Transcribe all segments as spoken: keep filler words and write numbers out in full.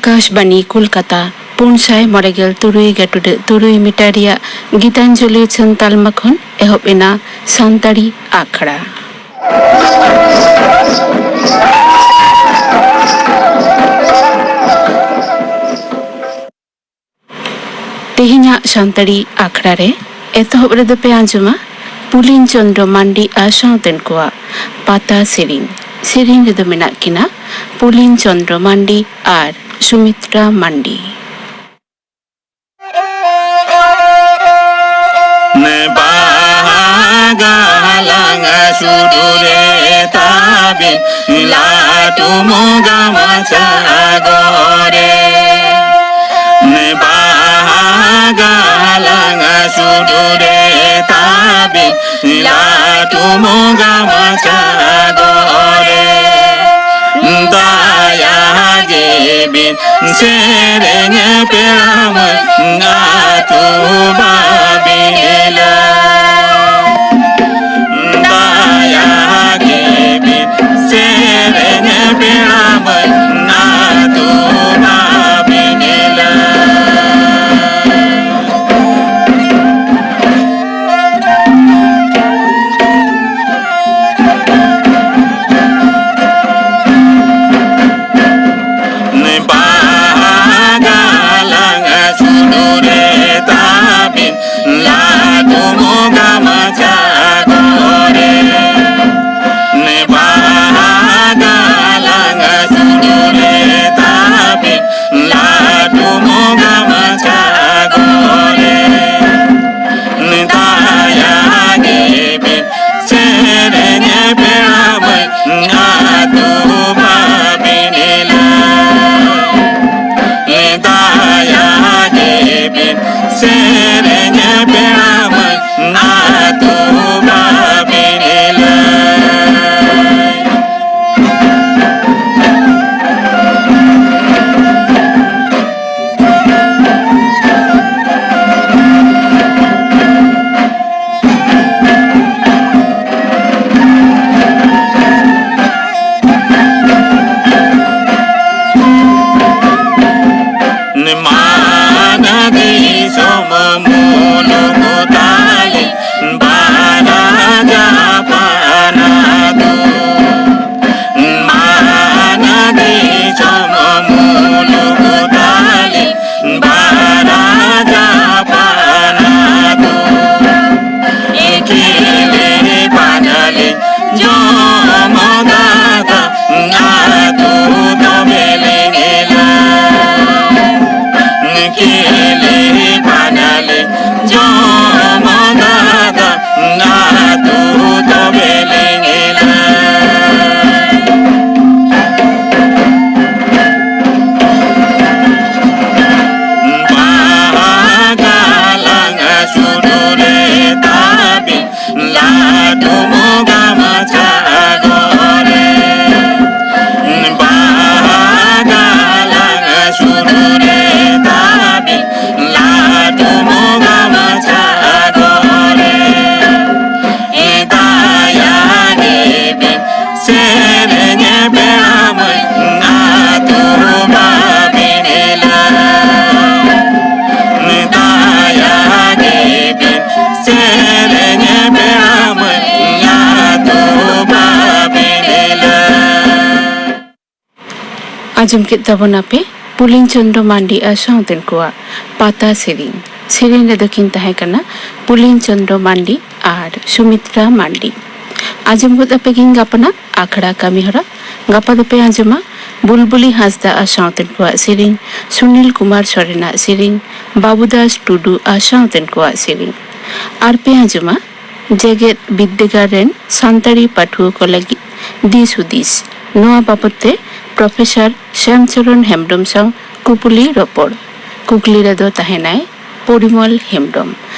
ᱟᱠᱟᱥᱵᱟᱱᱤ ᱠᱳᱞᱠᱟᱛᱟ, ᱯᱩᱱ ᱥᱟᱭ ᱢᱚᱬᱮ ᱜᱮᱞ ᱛᱩᱨᱩᱭ ᱜᱮᱴᱩᱰᱟᱹᱜ ᱛᱩᱨᱩᱭ ᱢᱤᱴᱟᱨ ᱨᱮᱭᱟᱜ ᱜᱤᱛᱟᱧᱡᱚᱞᱤ ᱩᱪᱷᱟᱹᱱ ᱛᱟᱞᱢᱟ ᱠᱷᱚᱱ ᱮᱦᱚᱵ ᱮᱱᱟ ᱥᱟᱱᱛᱟᱲᱤ ᱟᱠᱷᱲᱟ᱾ ᱛᱮᱦᱮᱧᱟᱜ ᱥᱟᱱᱛᱟᱲᱤ ᱟᱠᱷᱲᱟ ᱨᱮ ᱮᱛᱚᱦᱚᱵ ᱨᱮᱫᱚ ᱯᱮ ᱟᱸᱡᱚᱢᱟ ᱯᱩᱞᱤᱱ ᱪᱚᱸᱫᱽᱨᱚ ᱢᱟᱱᱰᱤ ᱟᱨ ᱥᱟᱶᱛᱮᱱ ᱠᱚᱣᱟᱜ ᱯᱟᱛᱟ ᱥᱮᱨᱮᱧ᱾ ᱥᱮᱨᱮᱧ ᱨᱮᱫᱚ ᱢᱮᱱᱟᱜ ᱠᱤᱱᱟ ᱯᱩᱞᱤᱱ ᱪᱚᱸᱫᱽᱨᱚ ᱢᱟᱱᱰᱤ ᱟᱨ ᱥᱩᱢᱤᱛᱨᱟ ᱢᱟᱱᱰᱤ᱾ ᱵᱟᱦᱟ ᱜᱟᱞᱟᱝ ᱥᱩᱫᱷᱩ ᱨᱮ ᱛᱟᱵᱤᱱ ᱞᱟᱹᱴᱩ ᱢᱚᱜᱟ ᱢᱟᱪᱷᱟ ᱜᱚᱨᱮ᱾ ᱵᱟᱦᱟ ᱜᱟᱞᱟᱝ ᱥᱩᱫᱷᱩ ᱨᱮ ᱛᱟᱵᱤᱱ ᱞᱟᱹᱴᱩ ᱢᱚᱜᱟ ᱢᱟᱪᱷᱟ ᱜᱚᱨᱮ᱾ ᱫᱟᱭᱟ ᱜᱮ ᱵᱤᱱ ᱥᱮᱨᱮᱧ ᱯᱮᱲᱟ ᱢᱟᱹᱭ ᱟᱹᱛᱩ ᱵᱟᱵᱤᱱ ᱞᱟᱹᱭ᱾ ᱫᱟᱭᱟ ᱜᱮ ᱵᱤᱱ ᱥᱮᱨᱮᱧ ᱯᱮᱲᱟ ᱢᱟᱹᱭ ᱟᱹᱛᱩ ᱵᱟᱵᱤᱱ ᱞᱟᱹᱭ᱾ ᱵᱟᱦᱟ ᱜᱟᱞᱟᱝ ᱥᱩᱫᱷᱩ ᱨᱮ ᱛᱟᱵᱤᱱ ᱛᱩᱢᱩ ᱜᱟᱢᱪᱷᱟ ᱜᱚᱨᱮ, ᱵᱟᱦᱟ ᱜᱟᱞᱟᱝ ᱥᱩᱨᱩ ᱨᱮ ᱛᱟᱵᱮᱱ, ᱞᱟᱹᱴᱩ ᱢᱩ ᱜᱟᱢᱪᱷᱟ ᱜᱚᱨᱮ, ᱫᱟᱭᱟ ᱜᱮ ᱵᱮᱱ ᱥᱮᱨᱮᱧ ᱯᱮᱲᱟ ᱢᱟᱹᱭ, ᱟᱹᱛᱩ ᱵᱟᱵᱮᱱ ᱮᱞᱟ᱾ ᱫᱟᱭᱟ ᱜᱮ ᱵᱮᱱ ᱥᱮᱨᱮᱧ ᱯᱮᱲᱟ ᱢᱟᱹᱭ, ᱟᱹᱛᱩ ᱵᱟᱵᱮᱱ ᱮᱞᱟ᱾ ᱟᱸᱡᱚᱢ ᱠᱮᱫ ᱛᱟᱵᱚᱱᱟᱯᱮ ᱯᱩᱞᱤᱱ ᱪᱚᱱᱫᱨᱚ ᱢᱟᱱᱰᱤ ᱟᱨ ᱥᱟᱶᱛᱮᱱ ᱠᱚᱣᱟᱜ ᱯᱟᱛᱟ ᱥᱮᱨᱮᱧ᱾ ᱥᱮᱨᱮᱧ ᱨᱮᱫᱚ ᱠᱤᱱ ᱛᱟᱦᱮᱸ ᱠᱟᱱᱟ ᱯᱩᱞᱤᱱ ᱪᱚᱱᱫᱨᱚ ᱢᱟᱱᱰᱤ ᱟᱨ ᱥᱩᱢᱤᱛᱨᱟ ᱢᱟᱱᱰᱤ᱾ ᱟᱸᱡᱚᱢ ᱜᱚᱫ ᱟᱯᱮ ᱜᱤᱧ ᱜᱟᱯᱟᱱᱟᱜ ᱟᱠᱷᱲᱟ ᱠᱟᱹᱢᱤᱦᱚᱨᱟ᱾ ᱜᱟᱯᱟ ᱫᱚᱯᱮ ᱟᱸᱡᱚᱢᱟ ᱵᱩᱞᱵᱩᱞᱤ ᱦᱟᱸᱥᱫᱟ ᱟᱨ ᱥᱟᱶᱛᱮᱱ ᱠᱚᱣᱟᱜ ᱥᱮᱨᱮᱧ, ᱥᱩᱱᱤᱞ ᱠᱩᱢᱟᱨ ᱥᱚᱨᱮᱱᱟᱜ ᱥᱮᱨᱮᱧ, ᱵᱟᱵᱩᱫᱟᱥ ᱴᱩᱰᱩ ᱟᱨ ᱥᱟᱶᱛᱮᱱ ᱠᱚᱣᱟᱜ ᱥᱮᱨᱮᱧ᱾ ᱟᱨ ᱯᱮ ᱟᱸᱡᱚᱢᱟ ᱡᱮᱜᱮᱛ ᱵᱤᱨᱫᱟᱹᱜᱟᱲ ᱨᱮᱱ ᱥᱟᱱᱛᱟᱲᱤ ᱯᱟᱹᱴᱷᱩᱣᱟᱹ ᱠᱚ ᱞᱟᱹᱜᱤᱫ ᱫᱤᱥ ᱦᱩᱫᱤᱥ, ᱱᱚᱣᱟ ᱵᱟᱵᱚᱛ ᱛᱮ ᱯᱨᱚᱯᱷᱮᱥᱚᱨ ᱥᱭᱟᱢᱪᱚᱨᱚᱱ ᱦᱮᱢᱵᱽᱨᱚᱢ ᱥᱟᱶ ᱠᱩᱯᱞᱤ ᱨᱚᱯᱚᱲ᱾ ᱠᱩᱠᱞᱤ ᱨᱮᱫᱚ ᱛᱟᱦᱮᱱᱟᱭ ᱯᱚᱨᱤᱢᱚᱞ ᱦᱮᱢᱵᱽᱨᱚᱢ᱾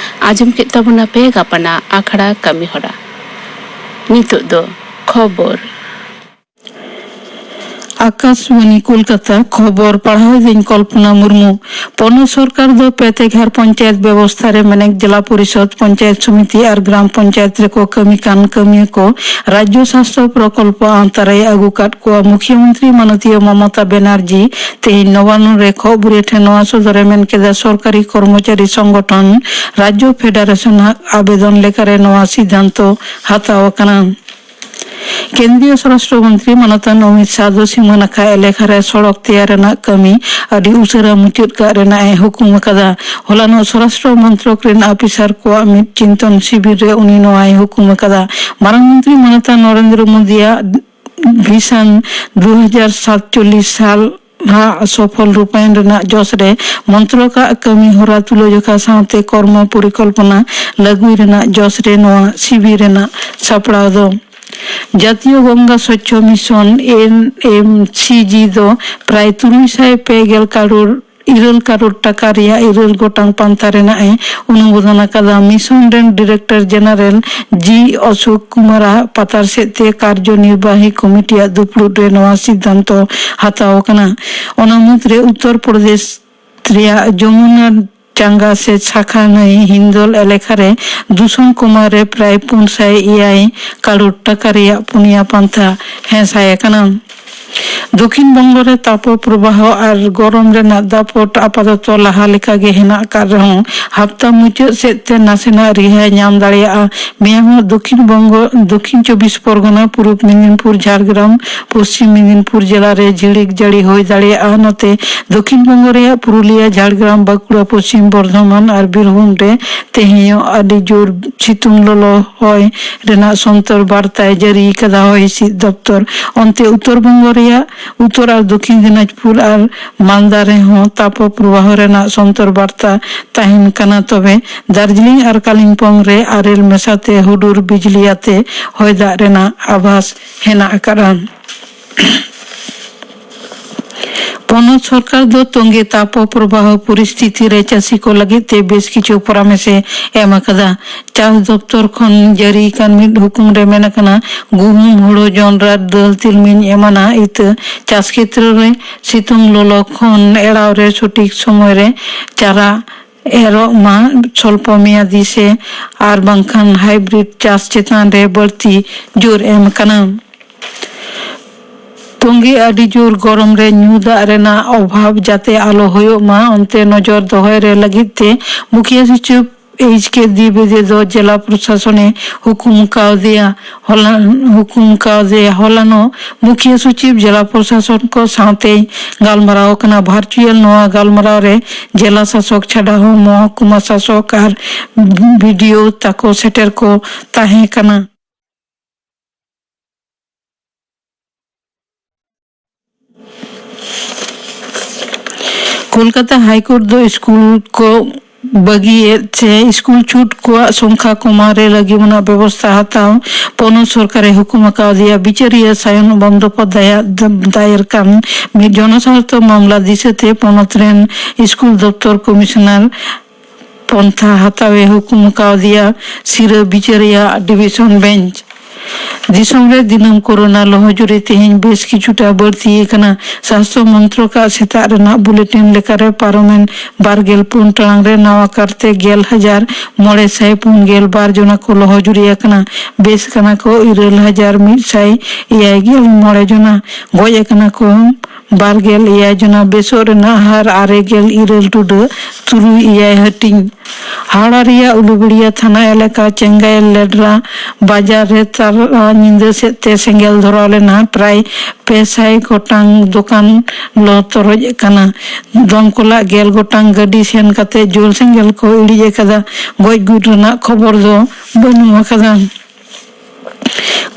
ᱟᱸᱡᱚᱢ ᱠᱮᱫ ᱛᱟᱵᱚᱱᱟᱯᱮ ᱜᱟᱯᱟᱱᱟᱜ ᱟᱠᱷᱲᱟ ᱠᱟᱹᱢᱤᱦᱚᱨᱟ᱾ ᱱᱤᱛᱚᱜ ᱫᱚ ᱠᱷᱚᱵᱚᱨ᱾ ᱟᱠᱟᱥᱵᱟᱱᱤ ᱠᱳᱞᱠᱟᱛᱟ, ᱠᱷᱚᱵᱚᱨ ᱯᱟᱲᱦᱟᱣ ᱫᱟᱹᱧ ᱠᱚᱞᱯᱚᱱᱟ ᱢᱩᱨᱢᱩ᱾ ᱯᱚᱱᱚᱛ ᱥᱚᱨᱠᱟᱨ ᱫᱚ ᱯᱮ ᱛᱮᱜᱷᱟᱨ ᱯᱚᱧᱪᱟᱭᱮᱛ ᱵᱮᱵᱚᱥᱛᱷᱟ ᱨᱮ ᱢᱮᱱᱮᱠ ᱡᱮᱞᱟ ᱯᱚᱨᱤᱥᱚᱫᱽ, ᱯᱚᱧᱪᱟᱭᱮᱛ ᱥᱚᱢᱤᱛᱤ ᱟᱨ ᱜᱨᱟᱢ ᱯᱚᱧᱪᱟᱭᱮᱛ ᱨᱮᱠᱚ ᱠᱟᱹᱢᱤ ᱠᱟᱱ ᱠᱟᱹᱢᱤᱭᱟᱹ ᱠᱚ ᱨᱟᱡᱽᱡᱚ ᱥᱟᱥᱛᱷᱚ ᱯᱨᱚᱠᱚᱞᱯᱚ ᱟᱣᱛᱟ ᱨᱮᱭ ᱟᱹᱜᱩ ᱠᱟᱫ ᱠᱚᱣᱟ᱾ ᱢᱩᱠᱷᱭᱚᱢᱚᱱᱛᱨᱤ ᱢᱟᱱᱚᱛᱤᱭᱟᱹ ᱢᱚᱢᱚᱛᱟ ᱵᱮᱱᱟᱨᱡᱤ ᱛᱮᱦᱮᱧ ᱱᱚᱵᱟᱱᱱᱚ ᱨᱮ ᱠᱷᱚᱵᱚᱨᱤᱭᱟᱹ ᱴᱷᱮᱱ ᱱᱚᱣᱟ ᱥᱚᱫᱚᱨᱮ ᱢᱮᱱ ᱠᱮᱫᱟ, ᱥᱚᱨᱠᱟᱨᱤ ᱠᱚᱨᱢᱚᱪᱟᱨᱤ ᱥᱚᱝᱜᱚᱴᱷᱚᱱ ᱨᱟᱡᱽᱡᱚ ᱯᱷᱮᱰᱟᱨᱮᱥᱚᱱ ᱟᱜ ᱟᱵᱮᱫᱚᱱ ᱞᱮᱠᱟᱨᱮ ᱱᱚᱣᱟ ᱥᱤᱫᱷᱟᱱᱛᱚ ᱦᱟᱛᱟᱣ ᱟᱠᱟᱱᱟ᱾ ᱠᱮᱱᱫᱨᱤᱭᱚ ᱥᱚᱨᱟᱥᱴᱨᱚ ᱢᱚᱱᱛᱨᱤ ᱢᱟᱱᱚᱛᱟᱱ ᱚᱢᱤᱛ ᱥᱟᱦ ᱫᱚ ᱥᱤᱢᱟᱹ ᱱᱟᱠᱷᱟ ᱮᱞᱟᱠᱟ ᱨᱮ ᱥᱚᱲᱚᱠ ᱛᱮᱭᱟᱨ ᱨᱮᱱᱟᱜ ᱠᱟᱹᱢᱤ ᱟᱹᱰᱤ ᱩᱥᱟᱹᱨᱟ ᱢᱩᱪᱟᱹᱫ ᱠᱟᱜ ᱨᱮᱱᱟᱜ ᱮ ᱦᱩᱠᱩᱢ ᱟᱠᱟᱫᱟ᱾ ᱦᱚᱞᱟᱱᱚᱜ ᱥᱚᱨᱟᱥᱴᱨᱚ ᱢᱚᱱᱛᱨᱚᱠ ᱨᱮᱱ ᱟᱯᱷᱤᱥᱟᱨ ᱠᱚᱣᱟᱜ ᱢᱤᱫ ᱪᱤᱱᱛᱚᱱ ᱥᱤᱵᱤᱨ ᱨᱮ ᱩᱱᱤ ᱱᱚᱣᱟᱭ ᱦᱩᱠᱩᱢ ᱟᱠᱟᱫᱟ᱾ ᱢᱟᱨᱟᱝ ᱢᱚᱱᱛᱨᱤ ᱢᱟᱱᱚᱛᱟᱱ ᱱᱚᱨᱮᱱᱫᱨᱚ ᱢᱳᱫᱤᱭᱟᱜ ᱵᱷᱤᱥᱚᱱ ᱫᱩ ᱦᱟᱡᱟᱨ ᱥᱟᱛᱪᱚᱞᱞᱤᱥ ᱥᱟᱞ ᱦᱟᱜ ᱥᱚᱯᱷᱚᱞ ᱨᱩᱯᱟᱭᱚᱱ ᱨᱮᱱᱟᱜ ᱡᱚᱥ ᱨᱮ ᱢᱚᱱᱛᱨᱚᱠ ᱟᱜ ᱠᱟᱹᱢᱤ ᱦᱚᱨᱟ ᱛᱩᱞᱟᱹᱡᱚᱠᱷᱟ ᱥᱟᱶᱛᱮ ᱠᱚᱨᱢᱚ ᱯᱚᱨᱤᱠᱚᱞᱯᱚᱱᱟ ᱞᱟᱹᱜᱩᱭ ᱨᱮᱱᱟᱜ ᱡᱚᱥ ᱨᱮ ᱱᱚᱣᱟ ᱥᱤᱵᱤᱨ ᱨᱮᱱᱟᱜ ᱥᱟᱯᱲᱟᱣ ᱫᱚ᱾ ᱡᱟᱛᱤᱭᱚ ᱜᱚᱝᱜᱟ ᱥᱚᱪᱪᱷᱚ ᱢᱤᱥᱚᱱ, ᱮᱱ ᱮᱢ ᱥᱤ ᱡᱤ, ᱫᱚ ᱯᱨᱟᱭ ᱛᱩᱨᱩᱭ ᱥᱟᱭ ᱯᱮ ᱜᱮᱞ ᱠᱟᱨᱳᱲ ᱤᱨᱟᱹᱞ ᱠᱟᱨᱳᱲ ᱴᱟᱠᱟ ᱨᱮᱭᱟᱜ ᱤᱨᱟᱹᱞ ᱜᱚᱴᱟᱝ ᱯᱟᱱᱛᱷᱟ ᱨᱮᱱᱟᱜ ᱮ ᱚᱱᱩᱢᱳᱫᱚᱱ ᱟᱠᱟᱫᱟ᱾ ᱢᱤᱥᱚᱱ ᱨᱮᱱ ᱰᱤᱨᱮᱠᱴᱚᱨ ᱡᱮᱱᱟᱨᱮᱞ ᱡᱤ ᱚᱥᱳᱠ ᱠᱩᱢᱟᱨᱟᱜ ᱯᱟᱛᱟᱨ ᱥᱮᱫ ᱛᱮ ᱠᱟᱨᱡᱚ ᱱᱤᱨᱵᱟᱦᱤ ᱠᱚᱢᱤᱴᱤᱭᱟᱜ ᱫᱩᱯᱲᱩᱵ ᱨᱮ ᱱᱚᱣᱟ ᱥᱤᱫᱽᱫᱷᱟᱱᱛᱚ ᱦᱟᱛᱟᱣ ᱟᱠᱟᱱᱟ᱾ ᱚᱱᱟ ᱢᱩᱫᱽᱨᱮ ᱩᱛᱛᱚᱨ ᱯᱨᱚᱫᱮᱥ ᱨᱮᱭᱟᱜ ᱡᱚᱢᱩᱱᱟ ᱪᱟᱸᱜᱟ ᱥᱮ ᱥᱟᱠᱷᱟ ᱱᱟᱹᱭ ᱦᱤᱱᱫᱚᱞ ᱮᱞᱟᱠᱟ ᱨᱮ ᱫᱩᱥᱚᱱ ᱠᱚᱢᱟ ᱨᱮ ᱯᱨᱟᱭ ᱯᱩᱱ ᱥᱟᱭ ᱮᱭᱟᱭ ᱠᱟᱨᱳᱲ ᱴᱟᱠᱟ ᱨᱮᱭᱟᱜ ᱯᱩᱱᱭᱟ ᱯᱟᱱᱛᱷᱟ ᱦᱮᱸᱥᱟᱭ ᱟᱠᱟᱱᱟ᱾ ᱫᱚᱠᱷᱤᱱ ᱵᱚᱝᱜᱚ ᱨᱮ ᱛᱟᱯᱚ ᱯᱨᱚᱵᱟᱦᱚ ᱟᱨ ᱜᱚᱨᱚᱢ ᱨᱮᱱᱟᱜ ᱫᱟᱯᱚᱴ ᱟᱯᱟᱛᱚᱛᱚ ᱞᱟᱦᱟ ᱞᱮᱠᱟᱜᱮ ᱦᱮᱱᱟᱜ ᱟᱠᱟᱫ ᱨᱮᱦᱚᱸ, ᱦᱟᱯᱛᱟ ᱢᱩᱪᱟᱹᱫ ᱥᱮᱫ ᱛᱮ ᱱᱟᱥᱮᱱᱟᱜ ᱨᱤᱦᱟᱹᱭ ᱧᱟᱢ ᱫᱟᱲᱮᱭᱟᱜᱼᱟ᱾ ᱢᱮᱭᱟᱝ ᱦᱚᱸ ᱫᱚᱠᱷᱤᱱ ᱵᱚᱝᱜᱚ, ᱫᱚᱠᱷᱤᱱ ᱪᱚᱵᱵᱤᱥ ᱯᱚᱨᱜᱚᱱᱟ, ᱯᱩᱨᱩᱵ ᱢᱮᱫᱤᱱᱯᱩᱨ, ᱡᱷᱟᱲᱜᱨᱟᱢ, ᱯᱚᱥᱪᱤᱢ ᱢᱮᱫᱤᱱᱯᱩᱨ ᱡᱮᱞᱟ ᱨᱮ ᱡᱷᱤᱲᱤᱠ ᱡᱟᱹᱲᱤ ᱦᱩᱭ ᱫᱟᱲᱮᱭᱟᱜᱼᱟ᱾ ᱱᱚᱛᱮ ᱫᱚᱠᱷᱤᱱ ᱵᱚᱝᱜᱚ ᱨᱮᱭᱟᱜ ᱯᱩᱨᱩᱞᱤᱭᱟ, ᱡᱷᱟᱲᱜᱨᱟᱢ, ᱵᱟᱸᱠᱩᱲᱟ, ᱯᱚᱥᱪᱤᱢ ᱵᱚᱨᱫᱷᱚᱢᱟᱱ ᱟᱨ ᱵᱤᱨᱵᱷᱩᱢ ᱨᱮ ᱛᱮᱦᱮᱧ ᱦᱚᱸ ᱟᱹᱰᱤ ᱡᱳᱨ ᱥᱤᱛᱩᱝ ᱞᱚᱞᱚ ᱦᱚᱭ ᱨᱮᱱᱟᱜ ᱥᱚᱱᱛᱚᱨ ᱵᱟᱨᱛᱟᱭ ᱡᱟᱹᱨᱤ ᱠᱟᱫᱟ ᱦᱚᱭ ᱦᱤᱸᱥᱤᱫ ᱫᱚᱯᱛᱚᱨ᱾ ᱚᱱᱛᱮ ᱩᱛᱛᱚᱨ ᱵᱚᱝᱜᱚ ᱨᱮᱭᱟᱜ ᱩᱛᱛᱚᱨ ᱟᱨ ᱫᱚᱠᱷᱤᱱ ᱫᱤᱱᱟᱡᱽᱯᱩᱨ ᱟᱨ ᱢᱟᱞᱫᱟ ᱨᱮᱦᱚᱸ ᱛᱟᱯᱚ ᱯᱨᱚᱵᱟᱦᱚ ᱨᱮᱱᱟᱜ ᱥᱚᱱᱛᱚᱨ ᱵᱟᱨᱛᱟ ᱛᱟᱦᱮᱱ ᱠᱟᱱᱟ᱾ ᱛᱚᱵᱮ ᱫᱟᱨᱡᱤᱞᱤᱝ ᱟᱨ ᱠᱟᱞᱤᱢᱯᱚᱝ ᱨᱮ ᱟᱨᱮᱞ ᱢᱮᱥᱟᱛᱮ ᱦᱩᱰᱩᱨ ᱵᱤᱡᱽᱞᱤ ᱟᱛᱮ ᱦᱚᱭ ᱫᱟᱜ ᱨᱮᱱᱟᱜ ᱟᱵᱷᱟᱥ ᱦᱮᱱᱟᱜ ᱟᱠᱟᱫᱼᱟ᱾ ᱯᱚᱱᱚᱛ ᱥᱚᱨᱠᱟᱨ ᱫᱚ ᱛᱚᱸᱜᱮ ᱛᱟᱯᱚ ᱯᱨᱚᱵᱟᱦᱚ ᱯᱚᱨᱤᱥᱛᱷᱤᱛᱤ ᱨᱮ ᱪᱟᱹᱥᱤ ᱠᱚ ᱞᱟᱹᱜᱤᱫ ᱛᱮ ᱵᱮᱥ ᱠᱤᱪᱷᱩ ᱯᱚᱨᱟᱢᱮᱥ ᱮ ᱮᱢ ᱟᱠᱟᱫᱟ᱾ ᱪᱟᱥ ᱫᱚᱯᱛᱚᱨ ᱠᱷᱚᱱ ᱡᱟᱹᱨᱤ ᱟᱠᱟᱱ ᱢᱤᱫ ᱦᱩᱠᱩᱢ ᱨᱮ ᱢᱮᱱ ᱟᱠᱟᱱᱟ, ᱜᱩᱦᱩᱢ, ᱦᱳᱲᱳ, ᱡᱚᱱᱰᱨᱟ, ᱫᱟᱹᱞ, ᱛᱤᱞᱢᱤᱧ ᱮᱢᱟᱱᱟᱜ ᱤᱛᱟᱹ ᱪᱟᱥ ᱠᱷᱮᱛᱨᱚ ᱨᱮ ᱥᱤᱛᱩᱝ ᱞᱚᱞᱚ ᱠᱷᱚᱱ ᱮᱲᱟᱣ ᱨᱮ ᱥᱚᱴᱷᱤᱠ ᱥᱚᱢᱚᱭ ᱨᱮ ᱪᱟᱨᱟ ᱮᱨᱚᱜ ᱢᱟ᱾ ᱥᱚᱞᱯᱚ ᱢᱮᱭᱟᱫᱤ ᱥᱮ ᱟᱨ ᱵᱟᱝᱠᱷᱟᱱ ᱦᱟᱭᱵᱨᱤᱰ ᱪᱟᱥ ᱪᱮᱛᱟᱱ ᱨᱮ ᱵᱟᱹᱲᱛᱤ ᱡᱳᱨ ᱮᱢ ᱟᱠᱟᱱᱟ᱾ ᱛᱚᱸᱜᱮ ᱟᱹᱰᱤ ᱡᱳᱨ ᱜᱚᱨᱚᱢ ᱨᱮ ᱧᱩ ᱫᱟᱜ ᱨᱮᱱᱟᱜ ᱚᱵᱷᱟᱵᱽ ᱡᱟᱛᱮ ᱟᱞᱚ ᱦᱩᱭᱩᱜ ᱢᱟ, ᱚᱱᱛᱮ ᱱᱚᱡᱚᱨ ᱫᱚᱦᱚᱭ ᱨᱮ ᱞᱟᱹᱜᱤᱫ ᱛᱮ ᱢᱩᱠᱷᱤᱭᱟᱹ ᱥᱚᱪᱤᱵᱽ ᱮᱭᱤᱪ ᱠᱮ ᱫᱤᱵᱮᱫᱤ ᱫᱚ ᱡᱮᱞᱟ ᱯᱨᱚᱥᱟᱥᱚᱱᱮ ᱦᱩᱠᱩᱢ ᱠᱟᱣᱫᱮᱭᱟ᱾ ᱦᱚᱞᱟ, ᱦᱩᱠᱩᱢ ᱠᱟᱣᱫᱮᱭᱟ᱾ ᱦᱚᱞᱟᱱᱚᱜ ᱢᱩᱠᱷᱤᱭᱟᱹ ᱥᱚᱪᱤᱵᱽ ᱡᱮᱞᱟ ᱯᱨᱚᱥᱟᱥᱚᱱ ᱠᱚ ᱥᱟᱶᱛᱮᱭ ᱜᱟᱞᱢᱟᱨᱟᱣ ᱠᱟᱱᱟ᱾ ᱵᱷᱟᱨᱪᱩᱭᱟᱞ ᱱᱚᱣᱟ ᱜᱟᱞᱢᱟᱨᱟᱣ ᱨᱮ ᱡᱮᱞᱟ ᱥᱟᱥᱚᱠ ᱪᱷᱟᱰᱟ ᱦᱚᱸ ᱢᱚᱦᱚᱠᱩᱢᱟ ᱥᱟᱥᱚᱠ ᱟᱨ ᱵᱤ ᱰᱤ ᱳ ᱛᱟᱠᱚ ᱥᱮᱴᱮᱨ ᱠᱚ ᱛᱟᱦᱮᱸ ᱠᱟᱱᱟ᱾ ᱠᱳᱞᱠᱟᱛᱟ ᱦᱟᱭ ᱠᱳᱨᱴ ᱫᱚ ᱥᱠᱩᱞ ᱠᱚ ᱵᱟᱹᱜᱤᱭᱮᱫ ᱪᱮ ᱥᱠᱩᱞ ᱪᱷᱩᱴ ᱠᱚᱣᱟᱜ ᱥᱚᱝᱠᱷᱟ ᱠᱚᱢᱟᱣ ᱨᱮ ᱞᱟᱹᱜᱤᱫ ᱨᱮᱱᱟᱜ ᱵᱮᱵᱚᱥᱛᱷᱟ ᱦᱟᱛᱟᱣ ᱯᱚᱱᱚᱛ ᱥᱚᱨᱠᱟᱨᱮ ᱦᱩᱠᱩᱢ ᱟᱠᱟᱣᱫᱮᱭᱟ᱾ ᱵᱤᱪᱟᱹᱨᱤᱭᱟᱹ ᱥᱟᱭᱚᱱ ᱵᱚᱱᱫᱳᱯᱟᱫᱽᱫᱷᱟᱭᱟᱜ ᱫᱟᱭᱮᱨ ᱠᱟᱱ ᱢᱤᱫ ᱡᱚᱱᱚᱥᱟᱨᱛᱷᱚ ᱢᱟᱢᱞᱟ ᱫᱤᱥᱟᱹᱛᱮ ᱯᱚᱱᱚᱛ ᱨᱮᱱ ᱥᱠᱩᱞ ᱫᱚᱯᱛᱚᱨ ᱠᱚᱢᱤᱥᱚᱱᱟᱨ ᱯᱚᱱᱛᱷᱟ ᱦᱟᱛᱟᱣᱮ ᱦᱩᱠᱩᱢ ᱠᱟᱣᱫᱮᱭᱟ ᱥᱤᱨᱟᱹ ᱵᱤᱪᱟᱹᱨᱤᱭᱟᱹ ᱰᱤᱵᱤᱥᱚᱱ ᱵᱮᱧᱪ᱾ ᱫᱤᱥᱚᱢ ᱨᱮ ᱫᱤᱱᱟᱹᱢ ᱠᱳᱨᱳᱱᱟ ᱞᱚᱦᱚᱡᱩᱨᱤ ᱛᱮᱦᱮᱧ ᱵᱮᱥ ᱠᱤᱪᱷᱩᱴᱟ ᱵᱟᱹᱲᱛᱤ ᱟᱠᱟᱱᱟ᱾ ᱥᱟᱥᱛᱷᱚ ᱢᱚᱱᱛᱨᱚᱠᱟᱜ ᱥᱮᱛᱟᱜ ᱨᱮᱱᱟᱜ ᱵᱩᱞᱮᱴᱤᱱ ᱞᱮᱠᱟᱨᱮ ᱯᱟᱨᱚᱢᱮᱱ ᱵᱟᱨᱜᱮᱞ ᱯᱩᱱ ᱴᱟᱲᱟᱝ ᱨᱮ ᱱᱟᱣᱟ ᱠᱟᱨᱛᱮ ᱜᱮᱞ ᱦᱟᱡᱟᱨ ᱢᱚᱬᱮ ᱥᱟᱭ ᱯᱩᱱ ᱜᱮᱞ ᱵᱟᱨ ᱡᱚᱱᱟ ᱠᱚ ᱞᱚᱦᱚᱡᱩᱨᱤ ᱟᱠᱟᱱᱟ᱾ ᱵᱮᱥ ᱠᱟᱱᱟ ᱠᱚ ᱤᱨᱟᱹᱞ ᱦᱟᱡᱟᱨ ᱢᱤᱫ ᱥᱟᱭ ᱮᱭᱟᱭ ᱜᱮᱞ ᱢᱚᱬᱮ ᱡᱚᱱᱟ᱾ ᱜᱚᱡ ᱟᱠᱟᱱᱟ ᱠᱚ ᱵᱟᱨ ᱜᱮᱞ ᱮᱭᱟᱭ ᱡᱚᱱᱟ᱾ ᱵᱮᱥᱚᱜ ᱨᱮᱱᱟᱜ ᱦᱟᱨ ᱟᱨᱮ ᱜᱮᱞ ᱤᱨᱟᱹᱞ ᱴᱩᱰᱟᱹᱜ ᱛᱩᱨᱩᱭ ᱮᱭᱟᱭ ᱦᱟᱹᱴᱤᱧ᱾ ᱦᱟᱣᱲᱟ ᱨᱮᱭᱟᱜ ᱩᱞᱩᱵᱮᱲᱤᱭᱟ ᱛᱷᱟᱱᱟ ᱮᱞᱟᱠᱟ ᱪᱮᱝᱜᱟᱭ ᱞᱮᱰᱨᱟ ᱵᱟᱡᱟᱨ ᱨᱮ ᱛᱟᱞᱟ ᱧᱤᱫᱟᱹ ᱥᱮᱫ ᱛᱮ ᱥᱮᱸᱜᱮᱞ ᱫᱷᱚᱨᱟᱣ ᱞᱮᱱᱟ᱾ ᱯᱨᱟᱭ ᱯᱮ ᱥᱟᱭ ᱜᱚᱴᱟᱝ ᱫᱚᱠᱟᱱ ᱞᱚ ᱛᱚᱨᱚᱡ ᱟᱠᱟᱱᱟ᱾ ᱫᱚᱢᱠᱚᱞᱟᱜ ᱜᱮᱞ ᱜᱚᱴᱟᱝ ᱜᱟᱹᱰᱤ ᱥᱮᱱ ᱠᱟᱛᱮ ᱡᱳᱞ ᱥᱮᱸᱜᱮᱞ ᱠᱚ ᱤᱬᱤᱡ ᱟᱠᱟᱫᱟ᱾ ᱜᱚᱡ ᱜᱩᱨ ᱨᱮᱱᱟᱜ ᱠᱷᱚᱵᱚᱨ ᱫᱚ ᱵᱟᱹᱱᱩᱜ ᱟᱠᱟᱫᱟ᱾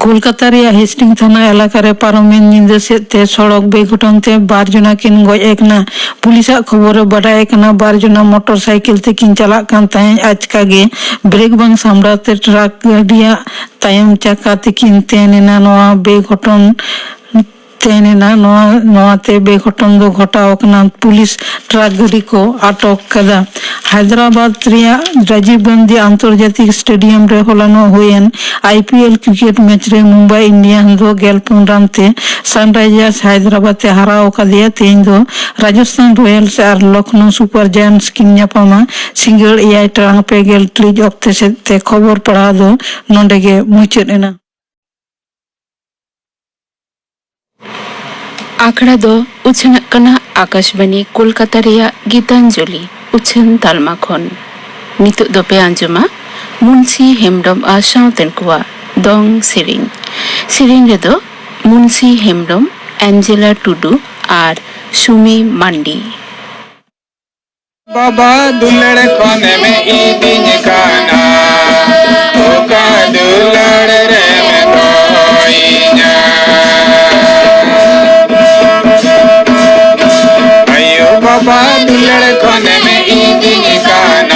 ᱠᱳᱞᱠᱟᱛᱟ ᱨᱮᱭᱟᱜ ᱦᱮᱥᱴᱤᱝ ᱛᱷᱟᱱᱟ ᱮᱞᱟᱠᱟ ᱨᱮ ᱯᱟᱨᱚᱢᱮᱱ ᱧᱤᱫᱟᱹ ᱥᱮᱫ ᱛᱮ ᱥᱚᱲᱚᱠ ᱵᱮᱜᱷᱚᱴᱚᱱ ᱛᱮ ᱵᱟᱨ ᱡᱚᱱᱟ ᱠᱤᱱ ᱜᱚᱡ ᱟᱠᱟᱱᱟ᱾ ᱯᱩᱞᱤᱥᱟᱜ ᱠᱷᱚᱵᱚᱨ ᱨᱮ ᱵᱟᱰᱟᱭ ᱟᱠᱟᱱᱟ, ᱵᱟᱨ ᱡᱚᱱᱟ ᱢᱚᱴᱚᱨ ᱥᱟᱭᱠᱮᱞ ᱛᱮᱠᱤᱱ ᱪᱟᱞᱟᱜ ᱠᱟᱱ ᱛᱟᱦᱮᱸᱫ᱾ ᱟᱪᱠᱟ ᱜᱮ ᱵᱨᱮᱠ ᱵᱟᱝ ᱥᱟᱢᱵᱲᱟᱣ ᱛᱮ ᱴᱨᱟᱠ ᱜᱟᱹᱰᱤᱭᱟᱜ ᱛᱟᱭᱚᱢ ᱪᱟᱠᱟ ᱛᱮᱠᱤᱱ ᱛᱮᱱ ᱮᱱᱟ᱾ ᱱᱚᱣᱟ ᱵᱮᱜᱷᱚᱴᱚᱱ ᱛᱮᱱ ᱮᱱᱟ᱾ ᱱᱚᱣᱟ, ᱱᱚᱣᱟᱛᱮ ᱵᱮᱜᱷᱚᱴᱚᱱ ᱫᱚ ᱜᱷᱚᱴᱟᱣ ᱟᱠᱟᱱᱟ᱾ ᱯᱩᱞᱤᱥ ᱴᱨᱟᱠ ᱜᱟᱹᱰᱤ ᱠᱚ ᱟᱴᱚᱠ ᱠᱟᱫᱟ᱾ ᱦᱟᱭᱫᱨᱟᱵᱟᱫᱽ ᱨᱮᱭᱟᱜ ᱨᱟᱡᱤᱵᱽ ᱜᱟᱱᱫᱷᱤ ᱟᱱᱛᱚᱨᱡᱟᱛᱤᱠ ᱥᱴᱮᱰᱤᱭᱟᱢ ᱨᱮ ᱦᱚᱞᱟᱱᱚᱜ ᱦᱩᱭᱮᱱ I P L cricket match ᱨᱮ ᱢᱩᱢᱵᱟᱭ ᱤᱱᱰᱤᱭᱟᱱᱥ ᱫᱚ ᱜᱮᱞ ᱯᱩᱱ ᱨᱟᱱ ᱛᱮ ᱥᱟᱱᱨᱟᱭᱡᱟᱨᱥ ᱦᱟᱭᱫᱨᱟᱵᱟᱫᱽ ᱮ ᱦᱟᱨᱟᱣ ᱟᱠᱟᱫᱮᱭᱟ᱾ ᱛᱮᱦᱮᱧ ᱫᱚ ᱨᱟᱡᱚᱥᱛᱷᱟᱱ ᱨᱚᱭᱟᱞᱥ ᱟᱨ ᱞᱚᱠᱷᱱᱚᱣ ᱥᱩᱯᱟᱨ ᱡᱟᱭᱮᱱᱴᱥ ᱠᱤᱱ ᱧᱟᱯᱟᱢᱟ᱾ ᱥᱤᱸᱜᱟᱹᱲ ᱮᱭᱟᱭ ᱴᱟᱲᱟᱝ ᱯᱮ ᱜᱮᱞ ᱴᱤᱲᱤᱡ ᱚᱠᱛᱮ ᱥᱮᱫ ᱛᱮ ᱠᱷᱚᱵᱚᱨ ᱯᱟᱲᱦᱟᱣ ᱫᱚ ᱱᱚᱰᱮ ᱜᱮ ᱢᱩᱪᱟᱹᱫ ᱮᱱᱟ᱾ ᱟᱠᱷᱲᱟ ᱫᱚ ᱩᱪᱷᱟᱹᱱᱚᱜ ᱠᱟᱱᱟ ᱟᱠᱟᱥᱵᱟᱱᱤ ᱠᱳᱞᱠᱟᱛᱟ ᱨᱮᱭᱟᱜ ᱜᱤᱛᱟᱧᱡᱚᱞᱤ ᱩᱪᱷᱟᱹᱱ ᱛᱟᱞᱢᱟ ᱠᱷᱚᱱ᱾ ᱱᱤᱛᱚᱜ ᱫᱚᱯᱮ ᱟᱸᱡᱚᱢᱟ ᱢᱩᱱᱥᱤ ᱦᱮᱢᱵᱽᱨᱚᱢ ᱟᱨ ᱥᱟᱶᱛᱮᱱ ᱠᱚᱣᱟᱜ ᱫᱚᱝ ᱥᱮᱨᱮᱧ᱾ ᱥᱮᱨᱮᱧ ᱨᱮᱫᱚ ᱢᱩᱱᱥᱤ ᱦᱮᱢᱵᱽᱨᱚᱢ, ᱮᱱᱡᱮᱞᱟ ᱴᱩᱰᱩ ᱟᱨ ᱥᱩᱢᱤ ᱢᱟᱱᱰᱤ᱾ ᱵᱟᱵᱟ ᱫᱩᱞᱟᱹᱲ ᱠᱷᱚᱱᱮᱢ ᱤᱫᱤᱧ ᱠᱟᱱᱟ, ᱚᱠᱟ ᱫᱩᱞᱟᱹᱲ ᱨᱮᱢ ᱫᱚᱦᱚᱭᱤᱧᱟ? ᱟᱭᱳ ᱵᱟᱵᱟ ᱫᱩᱞᱟᱹᱲ ᱠᱷᱚᱱᱮᱢ ᱤᱫᱤᱧ ᱠᱟᱱᱟ᱾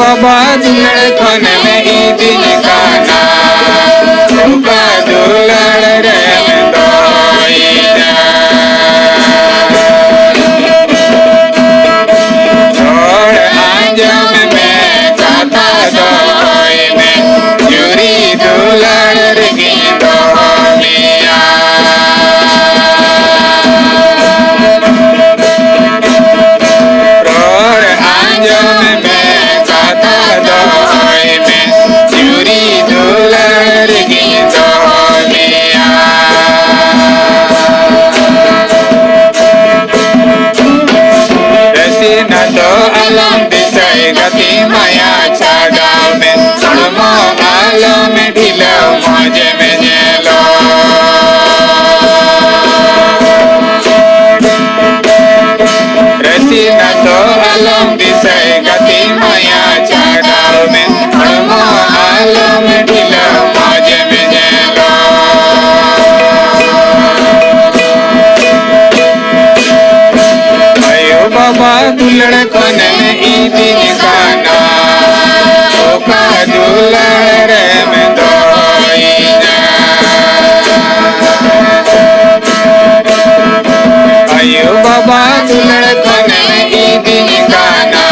ᱵᱟᱵᱟ ᱫᱩᱞᱟᱹᱲ ᱠᱷᱚᱱᱮᱢ ᱤᱫᱤᱧ ᱠᱟᱱᱟ, ᱚᱠᱟ ᱫᱩᱞᱟᱹᱲ ᱨᱮᱢ ᱫᱚᱦᱚᱭᱤᱧᱟ? ᱨᱚᱲ ᱟᱸᱡᱚᱢ ᱢᱮ, ᱠᱟᱛᱷᱟ ᱫᱚᱦᱚᱭ ᱢᱮ, ᱡᱩᱨᱤ ᱫᱩᱞᱟᱹᱲ ᱨᱮᱜᱮᱧ ᱫᱚᱦᱚ ᱢᱮᱭᱟ᱾ ᱨᱚᱲ ᱟᱸᱡᱚᱢ ᱢᱮ, ᱠᱟᱛᱷᱟ ᱫᱚᱦᱚᱭ ᱢᱮ, ᱡᱩᱨᱤ ᱫᱩᱞᱟᱹᱲ ᱨᱮᱜᱮᱧ ᱫᱚᱦᱚ ᱢᱮᱭᱟ᱾ ᱨᱟᱹᱥᱤᱱᱟ ᱫᱚ ᱟᱞᱚᱢ ᱫᱤᱥᱟᱹᱭ, ᱜᱟᱛᱮ ᱢᱟᱭᱟ ᱪᱷᱟᱰᱟᱣ ᱢᱮ, ᱦᱚᱲᱢᱚ ᱟᱞᱚᱢ ᱰᱷᱤᱞᱟᱹᱣ, ᱢᱚᱡᱮ ᱢᱮ ᱧᱮᱞᱚᱜ᱾ ᱨᱟᱹᱥᱤᱱᱟ ᱫᱚ ᱟᱞᱚᱢ ᱫᱤᱥᱟᱹᱭ, ᱜᱟᱛᱮ ᱢᱟᱭᱟ ᱪᱷᱟᱰᱟᱣ ᱢᱮ, ᱦᱚᱲᱢᱚ ᱟᱞᱚᱢ ᱰᱷᱤᱞᱟᱹᱣ, ᱢᱚᱡᱮ ᱢᱮ ᱧᱮᱞᱚᱜ᱾ ᱟᱭᱳ ᱵᱟᱵᱟ ᱫᱩᱞᱟᱹᱲ ᱠᱷᱚᱱᱮᱢ ᱤᱫᱤᱧ ᱠᱟᱱᱟ, ᱚᱠᱟ ᱫᱩᱞᱟᱹᱲ ᱨᱮᱢ ᱫᱚᱦᱚᱭᱤᱧᱟ? ᱟᱭᱳ ᱵᱟᱵᱟ ᱫᱩᱞᱟᱹᱲ ᱠᱷᱚᱱᱮᱢ ᱤᱫᱤᱧ ᱠᱟᱱᱟ,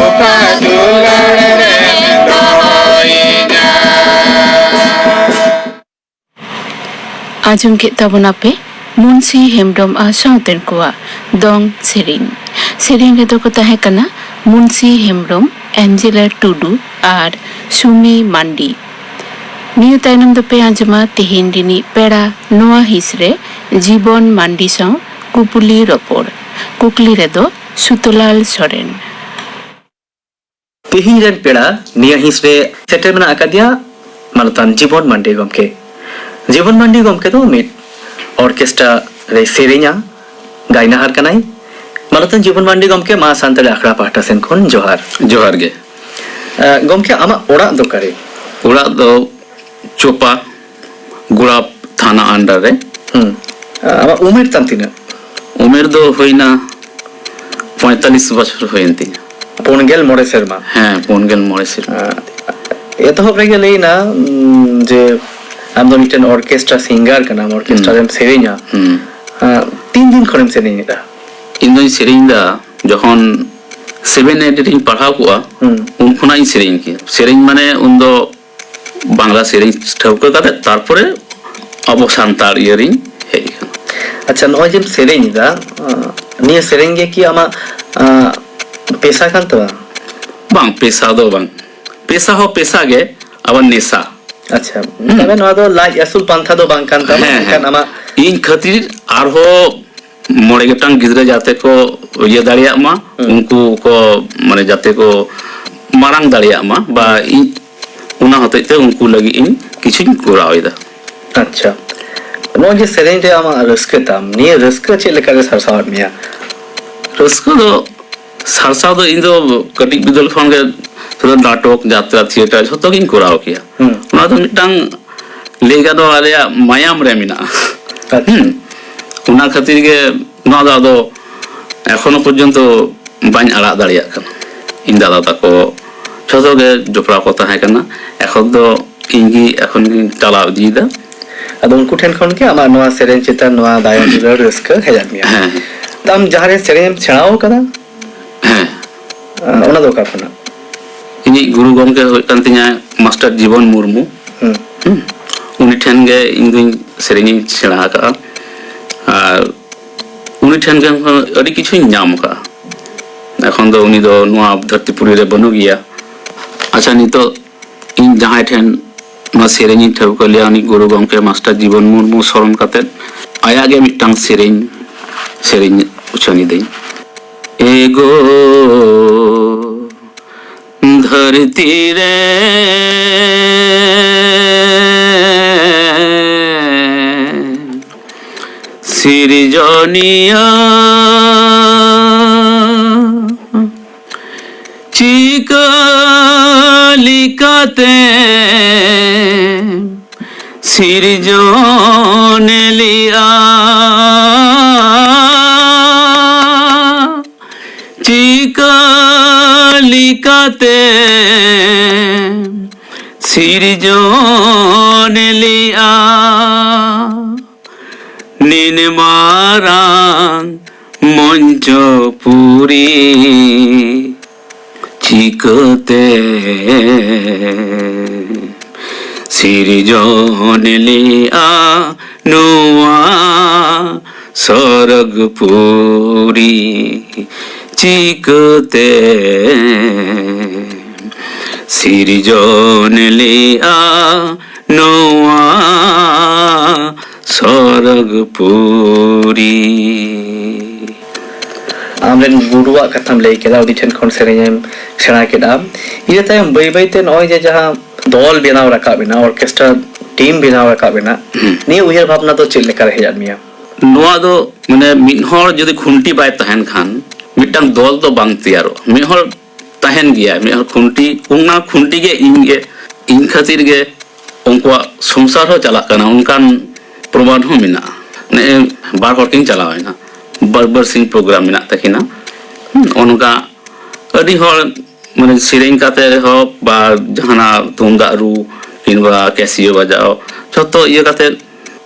ᱚᱠᱟ ᱫᱩᱞᱟᱹᱲ ᱨᱮᱢ ᱫᱚᱦᱚᱭᱤᱧᱟ? ᱟᱸᱡᱚᱢ ᱠᱮᱫ ᱛᱟᱵᱚᱱᱟᱯᱮ ᱢᱩᱱᱥᱤ ᱦᱮᱢᱵᱽᱨᱚᱢ ᱟᱜ ᱥᱟᱶᱛᱮᱱ ᱠᱚᱣᱟᱜ ᱫᱚᱝ ᱥᱮᱨᱮᱧ᱾ ᱥᱮᱨᱮᱧ ᱨᱮᱫᱚ ᱠᱚ ᱛᱟᱦᱮᱸ ᱠᱟᱱᱟ ᱢᱩᱱᱥᱤ ᱦᱮᱢᱵᱽᱨᱚᱢ, ᱮᱱᱡᱮᱞᱟ ᱴᱩᱰᱩ ᱟᱨ ᱥᱩᱢᱤ ᱢᱟᱱᱰᱤ᱾ ᱱᱤᱭᱟᱹ ᱛᱟᱭᱱᱚᱢ ᱫᱚᱯᱮ ᱟᱸᱡᱚᱢᱟ ᱛᱮᱦᱮᱧ ᱨᱤᱱᱤᱡ ᱯᱮᱲᱟ ᱱᱚᱣᱟ ᱦᱤᱸᱥ ᱨᱮ ᱡᱤᱵᱚᱱ ᱢᱟᱱᱰᱤ ᱥᱟᱶ ᱠᱩᱯᱩᱞᱤ ᱨᱚᱯᱚᱲ᱾ ᱠᱩᱠᱞᱤ ᱨᱮᱫᱚ ᱥᱩᱛᱚᱞᱟᱞ ᱥᱚᱨᱮᱱ᱾ ᱛᱮᱦᱮᱧ ᱨᱮᱱ ᱯᱮᱲᱟ ᱱᱤᱭᱟᱹ ᱦᱤᱸᱥ ᱨᱮ ᱥᱮᱴᱮᱨ ᱢᱮᱱᱟᱜ ᱟᱠᱟᱫᱮᱭᱟ ᱢᱟᱱᱚᱛᱟᱱ ᱡᱤᱵᱚᱱ ᱢᱟᱱᱰᱤ ᱜᱚᱢᱠᱮ᱾ ᱡᱤᱵᱚᱱ ᱢᱟᱱᱰᱤ ᱜᱚᱢᱠᱮ ᱫᱚ ᱢᱤᱫ ᱚᱨᱠᱮᱥᱴᱨᱟ ᱨᱮᱭ ᱥᱮᱨᱮᱧᱟ, ᱜᱟᱭᱱᱟᱦᱟᱨ ᱠᱟᱱᱟᱭ᱾ ᱢᱟᱱᱚᱛᱟᱱ ᱡᱤᱵᱚᱱ ᱢᱟᱱᱰᱤ ᱜᱚᱢᱠᱮ, ᱢᱟ ᱥᱟᱱᱛᱟᱲᱤ ᱟᱠᱷᱲᱟ ᱯᱟᱦᱴᱟ ᱥᱮᱱ ᱠᱷᱚᱱ ᱡᱚᱦᱟᱨ᱾ ᱡᱚᱦᱟᱨ ᱜᱮ᱾ ᱮ, ᱜᱚᱢᱠᱮ, ᱟᱢᱟᱜ ᱚᱲᱟᱜ ᱫᱚ ᱚᱠᱟᱨᱮ? ᱚᱲᱟᱜ ᱫᱚ ᱪᱳᱯᱟ, ᱜᱳᱲᱟᱯ ᱛᱷᱟᱱᱟ under ᱨᱮ᱾ ᱦᱩᱸ᱾ ᱟᱢᱟᱜ ᱩᱢᱮᱨ ᱛᱟᱢ ᱛᱤᱱᱟᱹᱜ? ᱩᱢᱮᱨ ᱫᱚ ᱦᱩᱭᱱᱟ ᱯᱚᱸᱭᱛᱟᱞᱤᱥ ᱵᱚᱪᱷᱚᱨ ᱦᱩᱭᱮᱱ ᱛᱤᱧᱟ᱾ ᱯᱩᱱ ᱜᱮᱞ ᱢᱚᱬᱮ ᱥᱮᱨᱢᱟ᱾ ᱦᱮᱸ, ᱯᱩᱱ ᱜᱮᱞ ᱢᱚᱬᱮ ᱥᱮᱨᱢᱟ᱾ ᱮᱛᱚᱦᱚᱵ ᱨᱮᱜᱮ ᱞᱟᱹᱭ ᱮᱱᱟ, ᱩᱢ, ᱡᱮ ᱟᱢ ᱫᱚ ᱢᱤᱫᱴᱮᱱ orchestra singer ᱠᱟᱱᱟᱢ, orchestra ᱨᱮᱢ ᱥᱮᱨᱮᱧᱟ᱾ ᱦᱩᱸ᱾ ᱟᱸ, ᱛᱤᱱ ᱫᱤᱱ ᱠᱷᱚᱱᱮᱢ ᱥᱮᱨᱮᱧ ᱮᱫᱟ? ᱤᱧ ᱫᱚᱧ ᱥᱮᱨᱮᱧ ᱮᱫᱟ ᱡᱚᱠᱷᱚᱱ ᱥᱮᱵᱷᱮᱱ ᱮᱭᱤᱴ ᱨᱤᱧ ᱯᱟᱲᱦᱟᱣ ᱠᱚᱜᱼᱟ, ᱦᱩᱸ᱾ ᱩᱱ ᱠᱷᱚᱱᱟᱜ ᱤᱧ ᱥᱮᱨᱮᱧ ᱠᱮᱭᱟ᱾ ᱥᱮᱨᱮᱧ ᱢᱟᱱᱮ ᱩᱱᱫᱚ ᱵᱟᱝᱞᱟ ᱥᱮᱨᱮᱧ ᱴᱷᱟᱹᱣᱠᱟᱹ ᱠᱟᱛᱮ, ᱛᱟᱨᱯᱚᱨᱮ ᱟᱵᱚ ᱥᱟᱱᱛᱟᱲ ᱤᱭᱟᱹ ᱨᱤᱧ ᱦᱮᱡ ᱟᱠᱟᱱᱟ᱾ ᱟᱪᱪᱷᱟ, ᱱᱚᱜᱼᱚᱭ ᱡᱮᱢ ᱥᱮᱨᱮᱧ ᱮᱫᱟ, ᱟᱸ, ᱱᱤᱭᱟᱹ ᱥᱮᱨᱮᱧ ᱜᱮ ᱠᱤ ᱟᱢᱟᱜ, ᱟᱸ, ᱯᱮᱥᱟ ᱠᱟᱱ ᱛᱟᱢᱟ? ᱵᱟᱝ, ᱯᱮᱥᱟ ᱫᱚ ᱵᱟᱝ᱾ ᱯᱮᱥᱟ ᱦᱚᱸ ᱯᱮᱥᱟ ᱜᱮ, ᱟᱵᱟᱨ ᱱᱮᱥᱟ᱾ ᱟᱪᱪᱷᱟ, ᱛᱚᱵᱮ ᱱᱚᱣᱟ ᱫᱚ ᱞᱟᱡ ᱟᱹᱥᱩᱞ ᱯᱟᱱᱛᱷᱟ ᱫᱚ ᱵᱟᱝ ᱠᱟᱱ ᱛᱟᱢᱟ, ᱦᱮᱸ, ᱢᱮᱱᱠᱷᱟᱱ ᱦᱮᱸ᱾ ᱟᱢᱟᱜ ᱤᱧ ᱠᱷᱟᱹᱛᱤᱨ ᱟᱨᱦᱚᱸ ᱢᱚᱬᱮ ᱜᱚᱴᱟᱝ ᱜᱤᱫᱽᱨᱟᱹ ᱡᱟᱛᱮ ᱠᱚ ᱤᱭᱟᱹ ᱫᱟᱲᱮᱭᱟᱜ ᱢᱟ, ᱦᱩᱸ᱾ ᱩᱱᱠᱩ ᱠᱚ ᱢᱟᱱᱮ ᱡᱟᱛᱮ ᱠᱚ ᱢᱟᱨᱟᱝ ᱫᱟᱲᱮᱭᱟᱜ ᱢᱟ, ᱵᱟ ᱤᱧ ᱚᱱᱟ ᱦᱚᱛᱮᱡ ᱛᱮ ᱩᱱᱠᱩ ᱞᱟᱹᱜᱤᱫ ᱤᱧ ᱠᱤᱪᱷᱩᱧ ᱠᱚᱨᱟᱣ ᱮᱫᱟ᱾ ᱟᱪᱪᱷᱟ, ᱱᱚᱜᱼᱚᱭ ᱡᱮ ᱥᱮᱨᱮᱧ ᱨᱮ ᱟᱢᱟᱜ ᱨᱟᱹᱥᱠᱟᱹ ᱛᱟᱢ, ᱱᱤᱭᱟᱹ ᱨᱟᱹᱥᱠᱟᱹ ᱪᱮᱫ ᱞᱮᱠᱟᱨᱮ ᱥᱟᱨᱥᱟᱣᱟᱫ ᱢᱮᱭᱟ? ᱨᱟᱹᱥᱠᱟᱹ ᱫᱚ ᱥᱟᱨᱥᱟᱣ ᱫᱚ ᱤᱧ ᱫᱚ ᱠᱟᱹᱴᱤᱡ ᱵᱤᱫᱟᱹᱞ ᱠᱷᱚᱱ ᱜᱮ ᱥᱩᱫᱷᱩ ᱱᱟᱴᱚᱠ, ᱡᱟᱛᱨᱟ, ᱛᱷᱤᱭᱮᱴᱟᱨ ᱡᱷᱚᱛᱚ ᱜᱤᱧ ᱠᱚᱨᱟᱣ ᱠᱮᱭᱟ᱾ ᱦᱩᱸ᱾ ᱚᱱᱟ ᱫᱚ ᱢᱤᱫᱴᱟᱝ ᱞᱟᱹᱭ ᱜᱟᱱᱚᱜᱼᱟ ᱟᱞᱮᱭᱟᱜ ᱢᱟᱭᱟᱢ ᱨᱮ ᱢᱮᱱᱟᱜᱼᱟ᱾ ᱟᱪᱪᱷᱟ᱾ ᱦᱩᱸ᱾ ᱚᱱᱟ ᱠᱷᱟᱹᱛᱤᱨ ᱜᱮ ᱱᱚᱣᱟ ᱫᱚ ᱟᱫᱚ ᱮᱠᱷᱚᱱᱳ ᱯᱚᱨᱡᱚᱱᱛᱚ ᱵᱟᱹᱧ ᱟᱲᱟᱜ ᱫᱟᱲᱮᱭᱟᱜ ᱠᱟᱱᱟ᱾ ᱤᱧ ᱫᱟᱫᱟ ᱛᱟᱠᱚ ᱡᱷᱚᱛᱚ ᱜᱮ ᱡᱚᱯᱲᱟᱣ ᱠᱚ ᱛᱟᱦᱮᱸ ᱠᱟᱱᱟ᱾ ᱮᱠᱷᱚᱱ ᱫᱚ ᱤᱧ ᱜᱮ ᱮᱠᱷᱚᱱ ᱜᱤᱧ ᱪᱟᱞᱟᱣ ᱤᱫᱤᱭᱮᱫᱟ᱾ ᱟᱫᱚ ᱩᱱᱠᱩ ᱴᱷᱮᱱ ᱠᱷᱚᱱ ᱜᱮ ᱟᱢᱟᱜ ᱱᱚᱣᱟ ᱥᱮᱨᱮᱧ ᱪᱮᱛᱟᱱ ᱱᱚᱣᱟ ᱫᱟᱭᱟ ᱫᱩᱞᱟᱹᱲ ᱨᱟᱹᱥᱠᱟᱹ ᱦᱮᱡ ᱟᱫ ᱢᱮᱭᱟ᱾ ᱦᱮᱸ᱾ ᱛᱚ ᱟᱢ ᱡᱟᱦᱟᱸ ᱨᱮ ᱥᱮᱨᱮᱧ ᱮᱢ ᱥᱮᱬᱟᱣ ᱠᱟᱫᱟ, ᱦᱮᱸ᱾ ᱟᱸ, ᱚᱱᱟ ᱫᱚ ᱚᱠᱟ ᱠᱷᱚᱱᱟᱜ? ᱤᱧᱤᱡ ᱜᱩᱨᱩ ᱜᱚᱢᱠᱮ ᱦᱩᱭᱩᱜ ᱠᱟᱱ ᱛᱤᱧᱟᱹ ᱢᱟᱥᱴᱟᱨ ᱡᱤᱵᱚᱱ ᱢᱩᱨᱢᱩ᱾ ᱦᱩᱸ᱾ ᱦᱩᱸ᱾ ᱩᱱᱤ ᱴᱷᱮᱱ ᱜᱮ ᱤᱧ ᱫᱩᱧ ᱥᱮᱨᱮᱧ ᱤᱧ ᱥᱮᱬᱟ ᱟᱠᱟᱫᱼᱟ᱾ ᱟᱨ ᱩᱱᱤ ᱴᱷᱮᱱ ᱜᱮ ᱟᱹᱰᱤ ᱠᱤᱪᱷᱩᱧ ᱧᱟᱢ ᱟᱠᱟᱫᱼᱟ᱾ ᱮᱠᱷᱚᱱ ᱫᱚ ᱩᱱᱤ ᱫᱚ ᱱᱚᱣᱟ ᱫᱷᱟᱹᱨᱛᱤ ᱯᱩᱨᱤ ᱨᱮ ᱵᱟᱹᱱᱩᱜ ᱜᱮᱭᱟ᱾ ᱟᱪᱪᱷᱟ, ᱱᱤᱛᱚᱜ ᱤᱧ ᱡᱟᱦᱟᱸᱭ ᱴᱷᱮᱱ ᱱᱚᱣᱟ ᱥᱮᱨᱮᱧ ᱤᱧ ᱴᱷᱟᱹᱣᱠᱟᱹ ᱞᱮᱭᱟ, ᱩᱱᱤ ᱜᱩᱨᱩ ᱜᱚᱢᱠᱮ ᱢᱟᱥᱴᱟᱨ ᱡᱤᱵᱚᱱ ᱢᱩᱨᱢᱩ ᱥᱚᱨᱚᱱ ᱠᱟᱛᱮᱫ ᱟᱭᱟᱜ ᱜᱮ ᱢᱤᱫᱴᱟᱝ ᱥᱮᱨᱮᱧ, ᱥᱮᱨᱮᱧ ᱩᱪᱷᱟᱹᱱ ᱤᱫᱟᱹᱧ᱾ ᱮᱜᱳ ᱫᱷᱟᱹᱨᱛᱤ ᱨᱮ ᱥᱤᱨᱡᱚᱱᱤᱭᱟᱹ, ᱪᱤᱠᱟᱹ ᱞᱮᱠᱟᱛᱮ ᱥᱤᱨᱡᱚᱱ ᱞᱮᱜᱼᱟ? ᱪᱤᱠᱟᱹ ᱞᱮᱠᱟᱛᱮ ᱥᱤᱨᱡᱚᱱ ᱞᱮᱜᱼᱟ ᱱᱤᱱ ᱢᱟᱨᱟᱝ ᱢᱚᱧᱪᱚᱯᱩᱨᱤ᱾ ᱪᱤᱠᱟᱹᱛᱮ ᱥᱤᱨᱡᱚᱱ ᱞᱮᱜᱼᱟ ᱱᱚᱣᱟ ᱥᱚᱨᱚᱜᱽᱯᱩᱨᱤ? ᱪᱤᱠᱟᱹᱛᱮ ᱥᱤᱨᱡᱚᱱ ᱞᱮᱜᱼᱟ ᱱᱚᱣᱟ ᱥᱚᱨᱚᱜᱽᱯᱩᱨᱤ? ᱟᱢᱨᱮᱱ ᱜᱩᱨᱩᱣᱟᱜ ᱠᱟᱛᱷᱟᱢ ᱞᱟᱹᱭ ᱠᱮᱫᱟ, ᱩᱱᱤ ᱴᱷᱮᱱ ᱠᱷᱚᱱ ᱥᱮᱨᱮᱧ ᱮᱢ ᱥᱮᱬᱟ ᱠᱮᱫᱟ᱾ ᱤᱱᱟᱹ ᱛᱟᱭᱚᱢ ᱵᱟᱹᱭ ᱵᱟᱹᱭ ᱛᱮ ᱱᱚᱜᱼᱚᱭ ᱡᱮ ᱡᱟᱦᱟᱸ ᱫᱚᱞ ᱵᱮᱱᱟᱣ ᱨᱟᱠᱟᱵ ᱮᱱᱟ, ᱚᱨᱠᱮᱥᱴᱨᱟ ᱴᱤᱢ ᱵᱮᱱᱟᱣ ᱨᱟᱠᱟᱵ ᱮᱱᱟ, ᱦᱩᱸ᱾ ᱱᱤᱭᱟᱹ ᱩᱭᱦᱟᱹᱨ ᱵᱷᱟᱵᱽᱱᱟ ᱫᱚ ᱪᱮᱫ ᱞᱮᱠᱟ ᱨᱮ ᱦᱮᱡ ᱟᱫ ᱢᱮᱭᱟ? ᱱᱚᱣᱟ ᱫᱚ ᱢᱟᱱᱮ ᱢᱤᱫ ᱦᱚᱲ ᱡᱩᱫᱤ ᱠᱷᱩᱱᱴᱤ ᱵᱟᱭ ᱛᱟᱦᱮᱱ ᱠᱷᱟᱱ ᱢᱤᱫᱴᱟᱝ ᱫᱚᱞ ᱫᱚ ᱵᱟᱝ ᱛᱮᱭᱟᱨᱚᱜᱼᱟ᱾ ᱢᱤᱫ ᱦᱚᱲ ᱛᱟᱦᱮᱱ ᱜᱮᱭᱟ, ᱢᱤᱫ ᱦᱚᱲ ᱠᱷᱩᱱᱴᱤ, ᱚᱱᱟ ᱠᱷᱩᱱᱴᱤ ᱜᱮ ᱤᱧ ᱜᱮ, ᱤᱧ ᱠᱷᱟᱹᱛᱤᱨ ᱜᱮ ᱩᱱᱠᱩᱣᱟᱜ ᱥᱚᱝᱥᱟᱨ ᱦᱚᱸ ᱪᱟᱞᱟᱜ ᱠᱟᱱᱟ, ᱚᱱᱠᱟᱱ ᱯᱨᱚᱢᱟᱱ ᱦᱚᱸ ᱢᱮᱱᱟᱜᱼᱟ᱾ ᱱᱮᱜᱼᱮ ᱵᱟᱨ ᱦᱚᱲ ᱠᱤᱱ ᱪᱟᱞᱟᱣ ᱮᱱᱟ, ᱵᱟᱨ ᱵᱟᱨ ᱥᱤᱧ ᱯᱨᱳᱜᱨᱟᱢ ᱢᱮᱱᱟᱜ ᱛᱟᱹᱠᱤᱱᱟ᱾ ᱦᱩᱸ, ᱚᱱᱠᱟ ᱟᱹᱰᱤ ᱦᱚᱲ ᱢᱟᱱᱮ ᱥᱮᱨᱮᱧ ᱠᱟᱛᱮ ᱨᱮᱦᱚᱸ ᱵᱟ ᱡᱟᱦᱟᱱᱟᱜ ᱛᱩᱢᱫᱟᱜ ᱨᱩ ᱠᱤᱝᱵᱟ ᱠᱮᱥᱤᱭᱳ ᱵᱟᱡᱟᱣ, ᱡᱷᱚᱛᱚ ᱤᱭᱟᱹ ᱠᱟᱛᱮ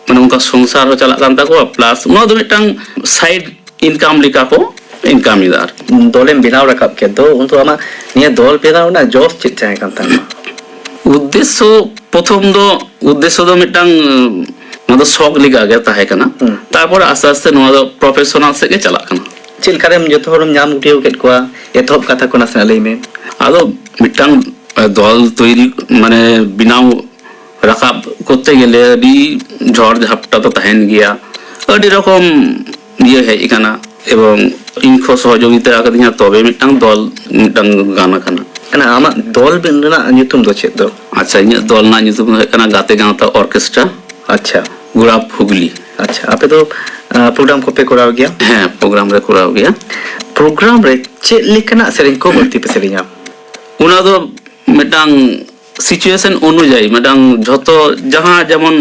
ᱢᱟᱱᱮ ᱚᱱᱠᱟ ᱥᱚᱝᱥᱟᱨ ᱦᱚᱸ ᱪᱟᱞᱟᱜ ᱠᱟᱱ ᱛᱟᱠᱚᱣᱟ, ᱯᱞᱟᱥ ᱱᱚᱣᱟ ᱫᱚ ᱢᱤᱫᱴᱟᱝ ᱥᱟᱭᱤᱰ ᱤᱱᱠᱟᱢ ᱞᱮᱠᱟ ᱠᱚ ᱤᱱᱠᱟᱢ ᱮᱫᱟ ᱟᱨᱠᱤ᱾ ᱫᱚᱞᱮᱢ ᱵᱮᱱᱟᱣ ᱨᱟᱠᱟᱵ ᱠᱮᱫ ᱫᱚ, ᱩᱱᱫᱚ ᱟᱢᱟᱜ ᱱᱤᱭᱟᱹ ᱫᱚᱞ ᱵᱮᱱᱟᱣ ᱨᱮᱱᱟᱜ ᱡᱚᱥ ᱪᱮᱫ ᱛᱟᱦᱮᱸ ᱠᱟᱱ ᱛᱟᱢᱟ? ᱩᱫᱽᱫᱮᱥᱥᱚ, ᱯᱨᱚᱛᱷᱚᱢ ᱫᱚ ᱩᱫᱽᱫᱮᱥᱥᱚ ᱫᱚ ᱢᱤᱫᱴᱟᱝ, ᱩᱢ, ᱱᱚᱣᱟ ᱫᱚ ᱥᱚᱠ ᱞᱮᱠᱟ ᱜᱮ ᱛᱟᱦᱮᱸ ᱠᱟᱱᱟ᱾ ᱦᱩᱸ᱾ ᱛᱟᱨᱯᱚᱨᱮ ᱟᱥᱛᱮ ᱟᱥᱛᱮ ᱱᱚᱣᱟ ᱫᱚ ᱯᱨᱚᱯᱷᱮᱥᱚᱱᱟᱞ ᱥᱮᱫ ᱜᱮ ᱪᱟᱞᱟᱜ ᱠᱟᱱᱟ᱾ ᱪᱮᱫ ᱞᱮᱠᱟᱨᱮᱢ ᱡᱚᱛᱚ ᱦᱚᱲᱮᱢ ᱧᱟᱢ ᱜᱩᱴᱭᱟᱹᱣ ᱠᱮᱫ ᱠᱚᱣᱟ? ᱮᱛᱚᱦᱚᱵ ᱠᱟᱛᱷᱟ ᱠᱚ ᱱᱟᱥᱮᱱᱟᱜ ᱞᱟᱹᱭ ᱢᱮ᱾ ᱟᱫᱚ ᱢᱤᱫᱴᱟᱝ, ᱮ, ᱫᱚᱞ ᱛᱚᱭᱨᱤ, ᱢᱟᱱᱮ ᱵᱮᱱᱟᱣ ᱨᱟᱠᱟᱵ ᱠᱚᱨᱛᱮ ᱜᱮᱞᱮ ᱟᱹᱰᱤ ᱡᱷᱚᱲ ᱡᱷᱟᱯᱴᱟ ᱫᱚ ᱛᱟᱦᱮᱱ ᱜᱮᱭᱟ, ᱟᱹᱰᱤ ᱨᱚᱠᱚᱢ ᱤᱭᱟᱹ ᱦᱮᱡ ᱟᱠᱟᱱᱟ, ᱮᱵᱚᱝ ᱤᱧ ᱠᱚ ᱥᱚᱦᱚᱡᱳᱜᱤᱛᱟ ᱟᱠᱟᱫᱤᱧᱟ, ᱛᱚᱵᱮ ᱢᱤᱫᱴᱟᱝ ᱫᱚᱞ ᱢᱤᱫᱴᱟᱝ ᱜᱟᱱ ᱟᱠᱟᱱᱟ᱾ ᱠᱟᱱᱟ, ᱟᱢᱟᱜ ᱫᱚᱞ ᱵᱮᱱ ᱨᱮᱱᱟᱜ ᱧᱩᱛᱩᱢ ᱫᱚ ᱪᱮᱫ ᱫᱚ? ᱟᱪᱪᱷᱟ, ᱤᱧᱟᱹᱜ ᱫᱚᱞ ᱨᱮᱱᱟᱜ ᱧᱩᱛᱩᱢ ᱫᱚ ᱦᱩᱭᱩᱜ ᱠᱟᱱᱟ ᱜᱟᱛᱮ ᱜᱟᱶᱛᱟ ᱚᱨᱠᱮᱥᱴᱨᱟ, ᱟᱪᱪᱷᱟ᱾ ᱜᱩᱲᱟᱯ ᱦᱩᱜᱽᱞᱤ᱾ ᱟᱪᱪᱷᱟ, ᱟᱯᱮ ᱫᱚ, ᱟ, ᱯᱨᱳᱜᱨᱟᱢ ᱠᱚᱯᱮ ᱠᱚᱨᱟᱣ ᱜᱮᱭᱟ? ᱦᱮᱸ, ᱯᱨᱳᱜᱨᱟᱢ ᱞᱮ ᱠᱚᱨᱟᱣ ᱜᱮᱭᱟ᱾ ᱯᱨᱳᱜᱨᱟᱢ ᱨᱮ ᱪᱮᱫ ᱞᱮᱠᱟᱱᱟᱜ ᱥᱮᱨᱮᱧ ᱠᱚ ᱵᱟᱹᱲᱛᱤ ᱯᱮ ᱥᱮᱨᱮᱧᱟ? ᱚᱱᱟ ᱫᱚ ᱢᱤᱫᱴᱟᱝ ᱥᱤᱪᱩᱭᱮᱥᱚᱱ ᱚᱱᱩᱡᱟᱭᱤ, ᱢᱤᱫᱴᱟᱝ ᱡᱷᱚᱛᱚ ᱡᱟᱦᱟᱸ ᱡᱮᱢᱚᱱ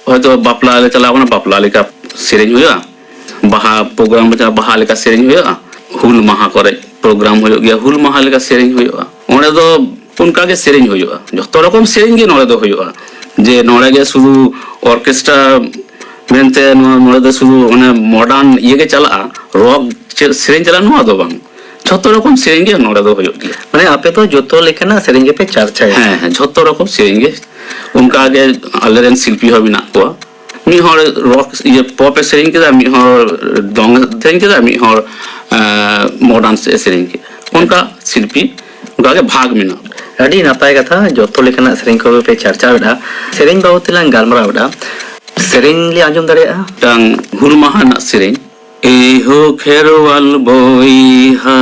ᱦᱚᱭᱛᱳ ᱵᱟᱯᱞᱟ ᱞᱮ ᱪᱟᱞᱟᱣ ᱠᱟᱱᱟ, ᱵᱟᱯᱞᱟ ᱞᱮᱠᱟ ᱥᱮᱨᱮᱧ ᱦᱩᱭᱩᱜᱼᱟ, ᱵᱟᱦᱟ ᱯᱨᱳᱜᱨᱟᱢ ᱞᱮ ᱪᱟᱞᱟᱣ, ᱵᱟᱦᱟ ᱞᱮᱠᱟ ᱥᱮᱨᱮᱧ ᱦᱩᱭᱩᱜᱼᱟ, ᱦᱩᱞ ᱢᱟᱦᱟ ᱠᱚᱨᱮ ᱯᱨᱳᱜᱨᱟᱢ ᱦᱩᱭᱩᱜ ᱜᱮᱭᱟ, ᱦᱩᱞ ᱢᱟᱦᱟ ᱞᱮᱠᱟ ᱥᱮᱨᱮᱧ ᱦᱩᱭᱩᱜᱼᱟ, ᱚᱸᱰᱮ ᱫᱚ ᱚᱱᱠᱟ ᱜᱮ ᱥᱮᱨᱮᱧ ᱦᱩᱭᱩᱜᱼᱟ᱾ ᱡᱷᱚᱛᱚ ᱨᱚᱠᱚᱢ ᱥᱮᱨᱮᱧ ᱜᱮ ᱱᱚᱰᱮ ᱫᱚ ᱦᱩᱭᱩᱜᱼᱟ᱾ ᱡᱮ ᱱᱚᱰᱮ ᱜᱮ ᱥᱩᱫᱷᱩ ᱚᱨᱠᱮᱥᱴᱨᱟ ᱢᱮᱱᱛᱮ ᱱᱚᱣᱟ ᱱᱚᱰᱮ ᱫᱚ ᱥᱩᱫᱷᱩ ᱚᱱᱮ ᱢᱚᱰᱟᱨᱱ ᱤᱭᱟᱹ ᱜᱮ ᱪᱟᱞᱟᱜᱼᱟ, ᱨᱚᱠ ᱪᱮᱫ ᱥᱮᱨᱮᱧ ᱪᱟᱞᱟᱜᱼᱟ, ᱱᱚᱣᱟ ᱫᱚ ᱵᱟᱝ᱾ ᱡᱷᱚᱛᱚ ᱨᱚᱠᱚᱢ ᱥᱮᱨᱮᱧ ᱜᱮ ᱱᱚᱰᱮ ᱫᱚ ᱦᱩᱭᱩᱜ ᱜᱮᱭᱟ᱾ ᱢᱟᱱᱮ ᱟᱯᱮ ᱫᱚ ᱡᱚᱛᱚ ᱞᱮᱠᱟᱱᱟᱜ ᱥᱮᱨᱮᱧ ᱜᱮᱯᱮ ᱪᱟᱨᱪᱟᱭᱟ? ᱦᱮᱸ, ᱦᱮᱸ, ᱡᱷᱚᱛᱚ ᱨᱚᱠᱚᱢ ᱥᱮᱨᱮᱧ ᱜᱮ᱾ ᱚᱱᱠᱟ ᱜᱮ ᱟᱞᱮᱨᱮᱱ ᱥᱤᱞᱯᱤ ᱦᱚᱸ ᱢᱮᱱᱟᱜ ᱠᱚᱣᱟ᱾ ᱢᱤᱫ ᱦᱚᱲ ᱨᱚᱠ, ᱤᱭᱟᱹ, ᱯᱚᱯ ᱮ ᱥᱮᱨᱮᱧ ᱠᱮᱫᱟ, ᱢᱤᱫ ᱦᱚᱲ ᱫᱚᱝ ᱮ ᱥᱮᱨᱮᱧ ᱠᱮᱫᱟ, ᱢᱤᱫ ᱦᱚᱲ, ᱮᱸ, ᱢᱚᱰᱟᱨᱱ ᱥᱮᱫ ᱮ ᱥᱮᱨᱮᱧ ᱠᱮᱫᱟ᱾ ᱚᱱᱠᱟ ᱥᱤᱞᱯᱤ ᱚᱱᱠᱟ ᱜᱮ ᱵᱷᱟᱜᱽ ᱢᱮᱱᱟᱜᱼᱟ᱾ ᱟᱹᱰᱤ ᱱᱟᱯᱟᱭ ᱠᱟᱛᱷᱟ, ᱡᱚᱛᱚ ᱞᱮᱠᱟᱱᱟᱜ ᱥᱮᱨᱮᱧ ᱠᱚᱜᱮ ᱯᱮ ᱪᱟᱨᱪᱟᱣᱮᱫᱼᱟ᱾ ᱥᱮᱨᱮᱧ ᱵᱟᱵᱚᱫ ᱛᱮᱞᱟᱝ ᱜᱟᱞᱢᱟᱨᱟᱣ ᱮᱫᱟ᱾ ᱥᱮᱨᱮᱧ ᱞᱮ ᱟᱸᱡᱚᱢ ᱫᱟᱲᱮᱭᱟᱜᱼᱟ? ᱢᱤᱫᱴᱟᱝ ᱦᱩᱞ ᱢᱟᱦᱟ ᱨᱮᱱᱟᱜ ᱥᱮᱨᱮᱧ᱾ ᱮᱦᱳ ᱠᱷᱮᱨᱣᱟᱞ ᱵᱚᱭᱦᱟ,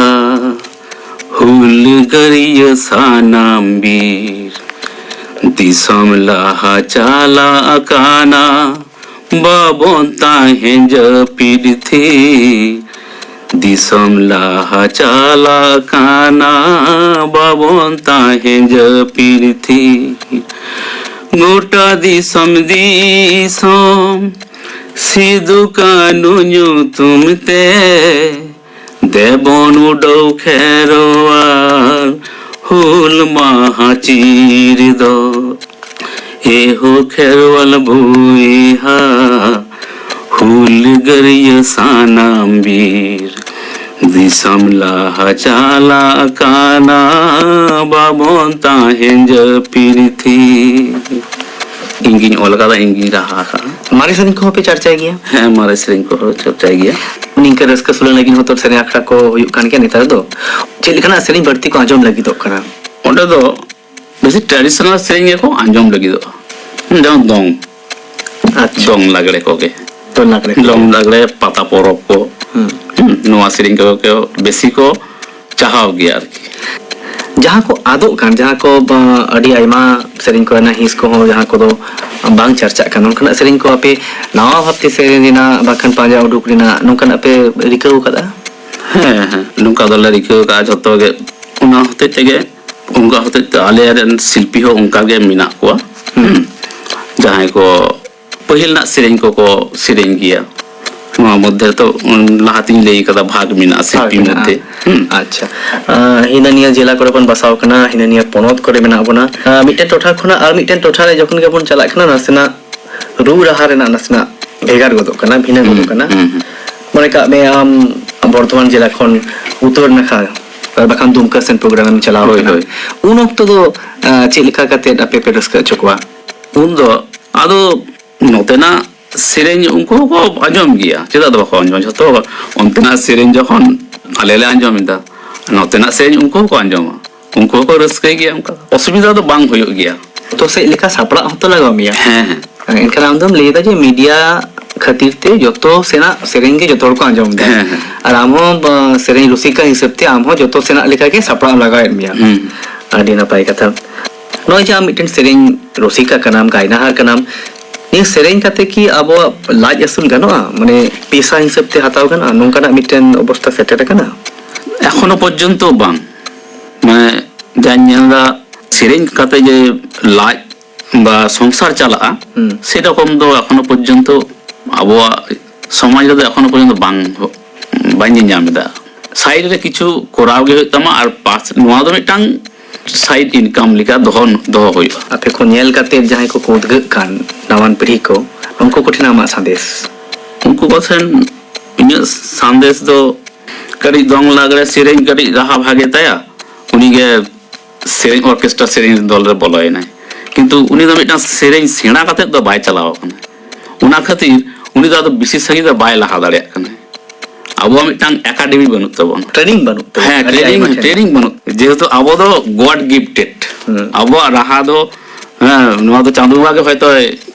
ᱦᱩᱞᱜᱟᱹᱨᱤᱭᱟᱹ ᱥᱟᱱᱟᱢ ᱵᱤᱨ, ᱫᱤᱥᱚᱢ ᱞᱟᱦᱟ ᱪᱟᱞᱟᱜ ᱠᱟᱱᱟ, ᱵᱟᱵᱚᱱ ᱛᱟᱦᱮᱸ ᱡᱟᱹᱯᱤᱫ ᱛᱷᱤᱨ᱾ ᱫᱤᱥᱚᱢ ᱞᱟᱦᱟ ᱪᱟᱞᱟᱜ ᱠᱟᱱᱟ, ᱵᱟᱵᱚᱱ ᱛᱟᱦᱮᱸ ᱡᱟᱹᱯᱤᱫ ᱛᱷᱤᱨ᱾ ᱜᱚᱴᱟ ᱫᱤᱥᱚᱢ ᱫᱤᱥᱚᱢ ᱥᱤᱫᱩ ᱠᱟᱹᱱᱩ ᱧᱩᱛᱩᱢ ᱛᱮ ᱫᱮᱵᱚᱱ ᱩᱰᱟᱹᱣ ᱠᱷᱮᱨᱣᱟᱞ ᱦᱩᱞ ᱢᱟᱦᱟ ᱪᱤᱨ ᱫᱚ᱾ ᱮᱦᱳ ᱠᱷᱮᱨᱣᱟᱞ ᱵᱚᱭᱦᱟ, ᱦᱩᱞᱜᱟᱹᱨᱤᱭᱟᱹ ᱥᱟᱱᱟᱢ ᱵᱤᱨ, ᱫᱤᱥᱚᱢ ᱞᱟᱦᱟ ᱪᱟᱞᱟᱜ ᱠᱟᱱᱟ, ᱵᱟᱵᱚᱱ ᱛᱟᱦᱮᱸ ᱡᱟᱹᱯᱤᱫ ᱛᱷᱤᱨ᱾ ᱤᱧ ᱜᱤᱧ ᱚᱞ ᱟᱠᱟᱫᱟ, ᱤᱧ ᱜᱤᱧ ᱨᱟᱦᱟ ᱟᱠᱟᱫᱟ᱾ ᱢᱟᱨᱮ ᱥᱮᱨᱮᱧ ᱠᱚᱦᱚᱸ ᱯᱮ ᱪᱟᱨᱪᱟᱭ ᱜᱮᱭᱟ? ᱦᱮᱸ, ᱢᱟᱨᱮ ᱥᱮᱨᱮᱧ ᱠᱚᱦᱚᱸ ᱪᱟᱨᱪᱟᱭ ᱜᱮᱭᱟ᱾ ᱱᱤᱝᱠᱟᱹ ᱨᱟᱹᱥᱠᱟᱹ ᱥᱩᱞᱟᱹᱝ ᱞᱟᱹᱜᱤᱫ ᱦᱚᱸᱛᱚ ᱥᱮᱨᱮᱧ ᱟᱠᱷᱲᱟ ᱠᱚ ᱦᱩᱭᱩᱜ ᱠᱟᱱ ᱜᱮᱭᱟ ᱱᱮᱛᱟᱨ ᱫᱚ᱾ ᱪᱮᱫ ᱞᱮᱠᱟᱱᱟᱜ ᱥᱮᱨᱮᱧ ᱵᱟᱹᱲᱛᱤ ᱠᱚ ᱟᱸᱡᱚᱢ ᱞᱟᱹᱜᱤᱫᱚᱜ ᱠᱟᱱᱟ? ᱚᱸᱰᱮ ᱫᱚ ᱵᱮᱥᱤ ᱴᱨᱟᱰᱤᱥᱚᱱᱟᱞ ᱥᱮᱨᱮᱧ ᱜᱮᱠᱚ ᱟᱸᱡᱚᱢ ᱞᱟᱹᱜᱤᱫᱚᱜᱼᱟ, ᱡᱮᱢᱚᱱ ᱫᱚᱝ, ᱟᱪᱪᱷᱟ᱾ ᱫᱚᱝ ᱞᱟᱜᱽᱲᱮ ᱠᱚᱜᱮ᱾ ᱫᱚᱝ ᱞᱟᱜᱽᱲᱮ ᱠᱚ᱾ ᱫᱚᱝ ᱞᱟᱜᱽᱲᱮ, ᱯᱟᱛᱟ ᱯᱚᱨᱚᱵᱽ ᱠᱚ, ᱦᱩᱸ᱾ ᱦᱩᱸ, ᱱᱚᱣᱟ ᱥᱮᱨᱮᱧ ᱠᱚᱜᱮ ᱠᱚ ᱵᱮᱥᱤ ᱠᱚ ᱪᱟᱦᱟᱣ ᱜᱮᱭᱟ ᱟᱨᱠᱤ᱾ ᱡᱟᱦᱟᱸ ᱠᱚ ᱟᱫᱚᱜ ᱠᱟᱱ, ᱡᱟᱦᱟᱸ ᱠᱚ ᱵᱟ-, ᱟᱹᱰᱤ ᱟᱭᱢᱟ ᱥᱮᱨᱮᱧ ᱠᱚᱨᱮᱱᱟᱜ ᱦᱤᱸᱥ ᱠᱚᱦᱚᱸ ᱡᱟᱦᱟᱸ ᱠᱚᱫᱚ ᱵᱟᱝ ᱪᱟᱨᱪᱟᱜ ᱠᱟᱱᱟ, ᱚᱱᱠᱟᱱᱟᱜ ᱥᱮᱨᱮᱧ ᱠᱚ ᱟᱯᱮ ᱱᱟᱣᱟ ᱵᱷᱟᱵᱛᱮ ᱥᱮᱨᱮᱧ ᱨᱮᱱᱟᱜ ᱵᱟᱠᱷᱟᱱ ᱯᱟᱸᱡᱟ ᱩᱰᱩᱠ ᱨᱮᱱᱟᱜ ᱱᱚᱝᱠᱟᱱᱟᱜ ᱯᱮ ᱨᱤᱠᱟᱹᱣ ᱟᱠᱟᱫᱟ? ᱦᱮᱸ, ᱦᱮᱸ, ᱱᱚᱝᱠᱟ ᱫᱚᱞᱮ ᱨᱤᱠᱟᱹᱣ ᱟᱠᱟᱫᱼᱟ ᱡᱷᱚᱛᱚ ᱜᱮ᱾ ᱚᱱᱟ ᱦᱚᱛᱮᱡ ᱛᱮᱜᱮ, ᱚᱱᱠᱟ ᱦᱚᱛᱮᱡ ᱛᱮ ᱟᱞᱮ ᱨᱮᱱ ᱥᱤᱞᱯᱤ ᱦᱚᱸ ᱚᱱᱠᱟ ᱜᱮ ᱢᱮᱱᱟᱜ ᱠᱚᱣᱟ᱾ ᱦᱩᱸ᱾ ᱡᱟᱦᱟᱸᱭ ᱠᱚ ᱯᱟᱹᱦᱤᱞ ᱨᱮᱱᱟᱜ ᱥᱮᱨᱮᱧ ᱠᱚᱠᱚ ᱥᱮᱨᱮᱧ ᱜᱮᱭᱟ, ᱱᱚᱣᱟ ᱢᱚᱫᱽᱫᱷᱮ ᱨᱮᱫᱚ, ᱩᱸ, ᱞᱟᱦᱟᱛᱤᱧ ᱞᱟᱹᱭ ᱠᱟᱫᱟ, ᱵᱷᱟᱜᱽ ᱢᱮᱱᱟᱜᱼᱟ ᱵᱷᱟᱜᱽ ᱥᱤᱞᱯᱤ ᱢᱮᱱᱟᱜᱼᱟ᱾ ᱢᱚᱫᱽᱫᱷᱮ᱾ ᱦᱩᱸ᱾ ᱟᱪᱪᱷᱟ᱾ ᱟᱸ, ᱦᱤᱱᱟᱹ ᱱᱤᱭᱟᱹ ᱡᱮᱞᱟ ᱠᱚᱨᱮ ᱵᱚᱱ ᱵᱟᱥᱟᱣ ᱠᱟᱱᱟ, ᱦᱤᱱᱟᱹ ᱱᱤᱭᱟᱹ ᱯᱚᱱᱚᱛ ᱠᱚᱨᱮ ᱢᱮᱱᱟᱜ ᱵᱚᱱᱟ᱾ ᱟᱸ, ᱢᱤᱫᱴᱮᱱ ᱴᱚᱴᱷᱟ ᱠᱷᱚᱱᱟᱜ ᱟᱨ ᱢᱤᱫᱴᱮᱱ ᱴᱚᱴᱷᱟ ᱨᱮ ᱡᱚᱠᱷᱚᱱ ᱜᱮᱵᱚᱱ ᱪᱟᱞᱟᱜ ᱠᱟᱱᱟ, ᱱᱟᱥᱮᱱᱟᱜ ᱨᱩ ᱨᱟᱦᱟ ᱨᱮᱱᱟᱜ ᱱᱟᱥᱮᱱᱟᱜ ᱵᱷᱮᱜᱟᱨ ᱜᱚᱫᱚᱜ ᱠᱟᱱᱟ, ᱵᱷᱤᱱᱟᱹ ᱜᱚᱫᱚᱜ ᱦᱩᱸ, ᱠᱟᱱᱟ᱾ ᱦᱩᱸ, ᱦᱩᱸ᱾ ᱢᱚᱱᱮ ᱠᱟᱜ ᱢᱮ, ᱟᱢ ᱵᱚᱨᱫᱷᱚᱢᱟᱱ ᱡᱮᱞᱟ ᱠᱷᱚᱱ ᱩᱛᱛᱚᱨ ᱱᱟᱠᱷᱟ, ᱟᱨ ᱵᱟᱠᱷᱟᱱ ᱫᱩᱢᱠᱟ ᱥᱮᱱ ᱯᱨᱳᱜᱨᱟᱢ ᱮᱢ ᱪᱟᱞᱟᱣ ᱦᱳᱭ, ᱠᱟᱱᱟ, ᱦᱳᱭ᱾ ᱩᱱ ᱚᱠᱛᱚ ᱫᱚ, ᱟᱸ, ᱪᱮᱫ ᱞᱮᱠᱟ ᱠᱟᱛᱮᱫ ᱟᱯᱮ ᱯᱮ ᱨᱟᱹᱥᱠᱟᱹ ᱦᱚᱪᱚ ᱠᱚᱣᱟ? ᱩᱱ ᱫᱚ ᱟᱫᱚ ᱱᱚᱛᱮᱱᱟᱜ ᱥᱮᱨᱮᱧ ᱩᱱᱠᱩ ᱦᱚᱸᱠᱚ ᱟᱸᱡᱚᱢ ᱜᱮᱭᱟ, ᱪᱮᱫᱟᱜ ᱫᱚ ᱵᱟᱠᱚ ᱟᱸᱡᱚᱢᱟ? ᱡᱷᱚᱛᱚ ᱦᱚᱲ ᱚᱱᱛᱮᱱᱟᱜ ᱥᱮᱨᱮᱧ ᱡᱚᱠᱷᱚᱱ ᱟᱞᱮ ᱞᱮ ᱟᱸᱡᱚᱢ ᱮᱫᱟ, ᱱᱚᱛᱮᱱᱟᱜ ᱥᱮᱨᱮᱧ ᱩᱱᱠᱩ ᱦᱚᱸᱠᱚ ᱟᱸᱡᱚᱢᱟ, ᱩᱱᱠᱩ ᱦᱚᱸᱠᱚ ᱨᱟᱹᱥᱠᱟᱹᱭ ᱜᱮᱭᱟ, ᱚᱱᱠᱟ ᱚᱥᱩᱵᱤᱫᱷᱟ ᱫᱚ ᱵᱟᱝ ᱦᱩᱭᱩᱜ ᱜᱮᱭᱟ᱾ ᱡᱚᱛᱚ ᱥᱮᱫ ᱞᱮᱠᱟ ᱥᱟᱯᱲᱟᱜ ᱦᱚᱸᱛᱚ ᱞᱟᱜᱟᱣ ᱢᱮᱭᱟ᱾ ᱦᱮᱸ, ᱦᱮᱸ᱾ ᱮᱱᱠᱷᱟᱱ ᱟᱢ ᱫᱚᱢ ᱞᱟᱹᱭ ᱮᱫᱟ ᱡᱮ ᱢᱤᱰᱤᱭᱟ ᱠᱷᱟᱹᱛᱤᱨ ᱛᱮ ᱡᱚᱛᱚ ᱥᱮᱱᱟᱜ ᱥᱮᱨᱮᱧ ᱜᱮ ᱡᱚᱛᱚ ᱦᱚᱲ ᱠᱚ ᱟᱸᱡᱚᱢ ᱮᱫᱟ᱾ ᱦᱮᱸ, ᱦᱮᱸ᱾ ᱟᱨ ᱟᱢ ᱦᱚᱸ, ᱵᱟ, ᱥᱮᱨᱮᱧ ᱨᱩᱥᱤᱠᱟ ᱦᱤᱥᱟᱹᱵ ᱛᱮ ᱟᱢ ᱦᱚᱸ ᱡᱚᱛᱚ ᱥᱮᱱᱟᱜ ᱞᱮᱠᱟ ᱜᱮ ᱥᱟᱯᱲᱟᱣ ᱞᱟᱜᱟᱣᱮᱫ ᱢᱮᱭᱟ᱾ ᱦᱩᱸ᱾ ᱟᱹᱰᱤ ᱱᱟᱯᱟᱭ ᱠᱟᱛᱷᱟ᱾ ᱱᱚᱜᱼᱚᱭ ᱡᱮ ᱟᱢ ᱢᱤᱫᱴᱮᱱ ᱥᱮᱨᱮᱧ ᱨᱩᱥᱤᱠᱟ ᱠᱟᱱᱟᱢ, ᱜᱟᱭᱱᱟᱦᱟᱨ ᱠᱟᱱᱟᱢ, ᱱᱤᱭᱟᱹ ᱥᱮᱨᱮᱧ ᱠᱟᱛᱮ ᱠᱤ ᱟᱵᱚᱣᱟᱜ ᱞᱟᱡ ᱟᱹᱥᱩᱞ ᱜᱟᱱᱚᱜᱼᱟ? ᱢᱟᱱᱮ, ᱯᱮᱥᱟ ᱦᱤᱥᱟᱹᱵ ᱛᱮ ᱦᱟᱛᱟᱣ ᱜᱟᱱᱚᱜᱼᱟ? ᱱᱚᱝᱠᱟᱱᱟᱜ ᱢᱤᱫᱴᱮᱱ ᱚᱵᱚᱥᱛᱟ ᱥᱮᱴᱮᱨ ᱟᱠᱟᱱᱟ? ᱮᱠᱷᱚᱱᱳ ᱯᱚᱨᱡᱚᱱᱛᱚ ᱵᱟᱝ᱾ ᱢᱟᱱᱮ, ᱡᱟᱧ ᱧᱮᱞ ᱮᱫᱟ, ᱥᱮᱨᱮᱧ ᱠᱟᱛᱮ ᱡᱮ ᱞᱟᱡ ᱵᱟ ᱥᱚᱝᱥᱟᱨ ᱪᱟᱞᱟᱜᱼᱟ, ᱦᱩᱸ᱾ ᱥᱮᱨᱚᱠᱚᱢ ᱫᱚ ᱮᱠᱷᱚᱱᱳ ᱯᱚᱨᱡᱚᱱᱛᱚ ᱟᱵᱚᱣᱟᱜ ᱥᱚᱢᱟᱡᱽ ᱨᱮᱫᱚ ᱮᱠᱷᱚᱱᱳ ᱯᱚᱨᱡᱚᱱᱛᱚ ᱵᱟᱝ, ᱵᱟᱹᱧ ᱧᱮᱞ ᱧᱟᱢ ᱮᱫᱟ᱾ ᱥᱟᱭᱤᱰ ᱨᱮ ᱠᱤᱪᱷᱩ ᱠᱚᱨᱟᱣ ᱜᱮ ᱦᱩᱭᱩᱜ ᱛᱟᱢᱟ, ᱟᱨ ᱯᱟᱥ, ᱱᱚᱣᱟ ᱫᱚ ᱢᱤᱫᱴᱟᱝ ᱥᱟᱭᱤᱰ ᱤᱱᱠᱟᱢ ᱞᱮᱠᱟ ᱫᱚᱦᱚ, ᱫᱚᱦᱚ ᱦᱩᱭᱩᱜᱼᱟ᱾ ᱟᱯᱮ ᱠᱚ ᱧᱮᱞ ᱠᱟᱛᱮ ᱡᱟᱦᱟᱸᱭ ᱠᱚᱠᱚ ᱩᱫᱽᱜᱟᱹᱜ ᱠᱟᱱ ᱱᱟᱣᱟᱱ ᱯᱤᱲᱦᱤ ᱠᱚ, ᱩᱱᱠᱩ ᱠᱚᱴᱷᱮᱱ ᱟᱢᱟᱜ ᱥᱟᱸᱫᱮᱥ? ᱩᱱᱠᱩ ᱠᱚᱴᱷᱮᱱ ᱤᱧᱟᱹᱜ ᱥᱟᱸᱫᱮᱥ ᱫᱚ, ᱠᱟᱹᱴᱤᱡ ᱫᱚᱝ ᱞᱟᱜᱽᱲᱮ ᱥᱮᱨᱮᱧ ᱠᱟᱹᱴᱤᱡ ᱨᱟᱦᱟ ᱵᱷᱟᱜᱮ ᱛᱟᱭᱟ, ᱩᱱᱤᱜᱮ ᱥᱮᱨᱮᱧ ᱚᱨᱠᱮᱥᱴᱨᱟ ᱥᱮᱨᱮᱧ ᱫᱚᱞ ᱨᱮ ᱵᱚᱞᱚᱭᱮᱱᱟᱭ᱾ ᱠᱤᱱᱛᱩ ᱩᱱᱤ ᱫᱚ ᱢᱤᱫᱴᱟᱝ ᱥᱮᱨᱮᱧ ᱥᱮᱬᱟ ᱠᱟᱛᱮᱫ ᱫᱚ ᱵᱟᱭ ᱪᱟᱞᱟᱣ ᱟᱠᱟᱱᱟ᱾ ᱚᱱᱟ ᱠᱷᱟᱹᱛᱤᱨ ᱩᱱᱤ ᱫᱚ ᱟᱫᱚ ᱵᱮᱥᱤ ᱥᱟᱺᱜᱤᱧ ᱫᱚ ᱵᱟᱭ ᱞᱟᱦᱟ ᱫᱟᱲᱮᱭᱟᱜ ᱠᱟᱱᱟ᱾ ᱟᱵᱚᱣᱟᱜ ᱢᱤᱫᱴᱟᱝ ᱮᱠᱟᱰᱮᱢᱤ ᱵᱟᱹᱱᱩᱜ ᱛᱟᱵᱚᱱᱟ᱾ ᱴᱨᱮᱱᱤᱝ ᱵᱟᱹᱱᱩᱜ ᱛᱟᱵᱚᱱᱟ᱾ ᱦᱮᱸ, ᱟᱹᱰᱤ ᱴᱨᱮᱱᱤᱝ, ᱟᱭᱢᱟ ᱴᱷᱮᱱ᱾ ᱴᱨᱮᱱᱤᱝ ᱵᱟᱹᱱᱩᱜ, ᱡᱮᱦᱮᱛᱩ ᱟᱵᱚ ᱫᱚ God gifted᱾ ᱦᱩᱸ᱾ ᱟᱵᱚᱣᱟᱜ ᱨᱟᱦᱟ ᱫᱚ, ᱦᱮᱸ, ᱱᱚᱣᱟ ᱫᱚ ᱪᱟᱸᱫᱳ ᱵᱚᱸᱜᱟ ᱜᱮ ᱦᱚᱭᱛᱳ,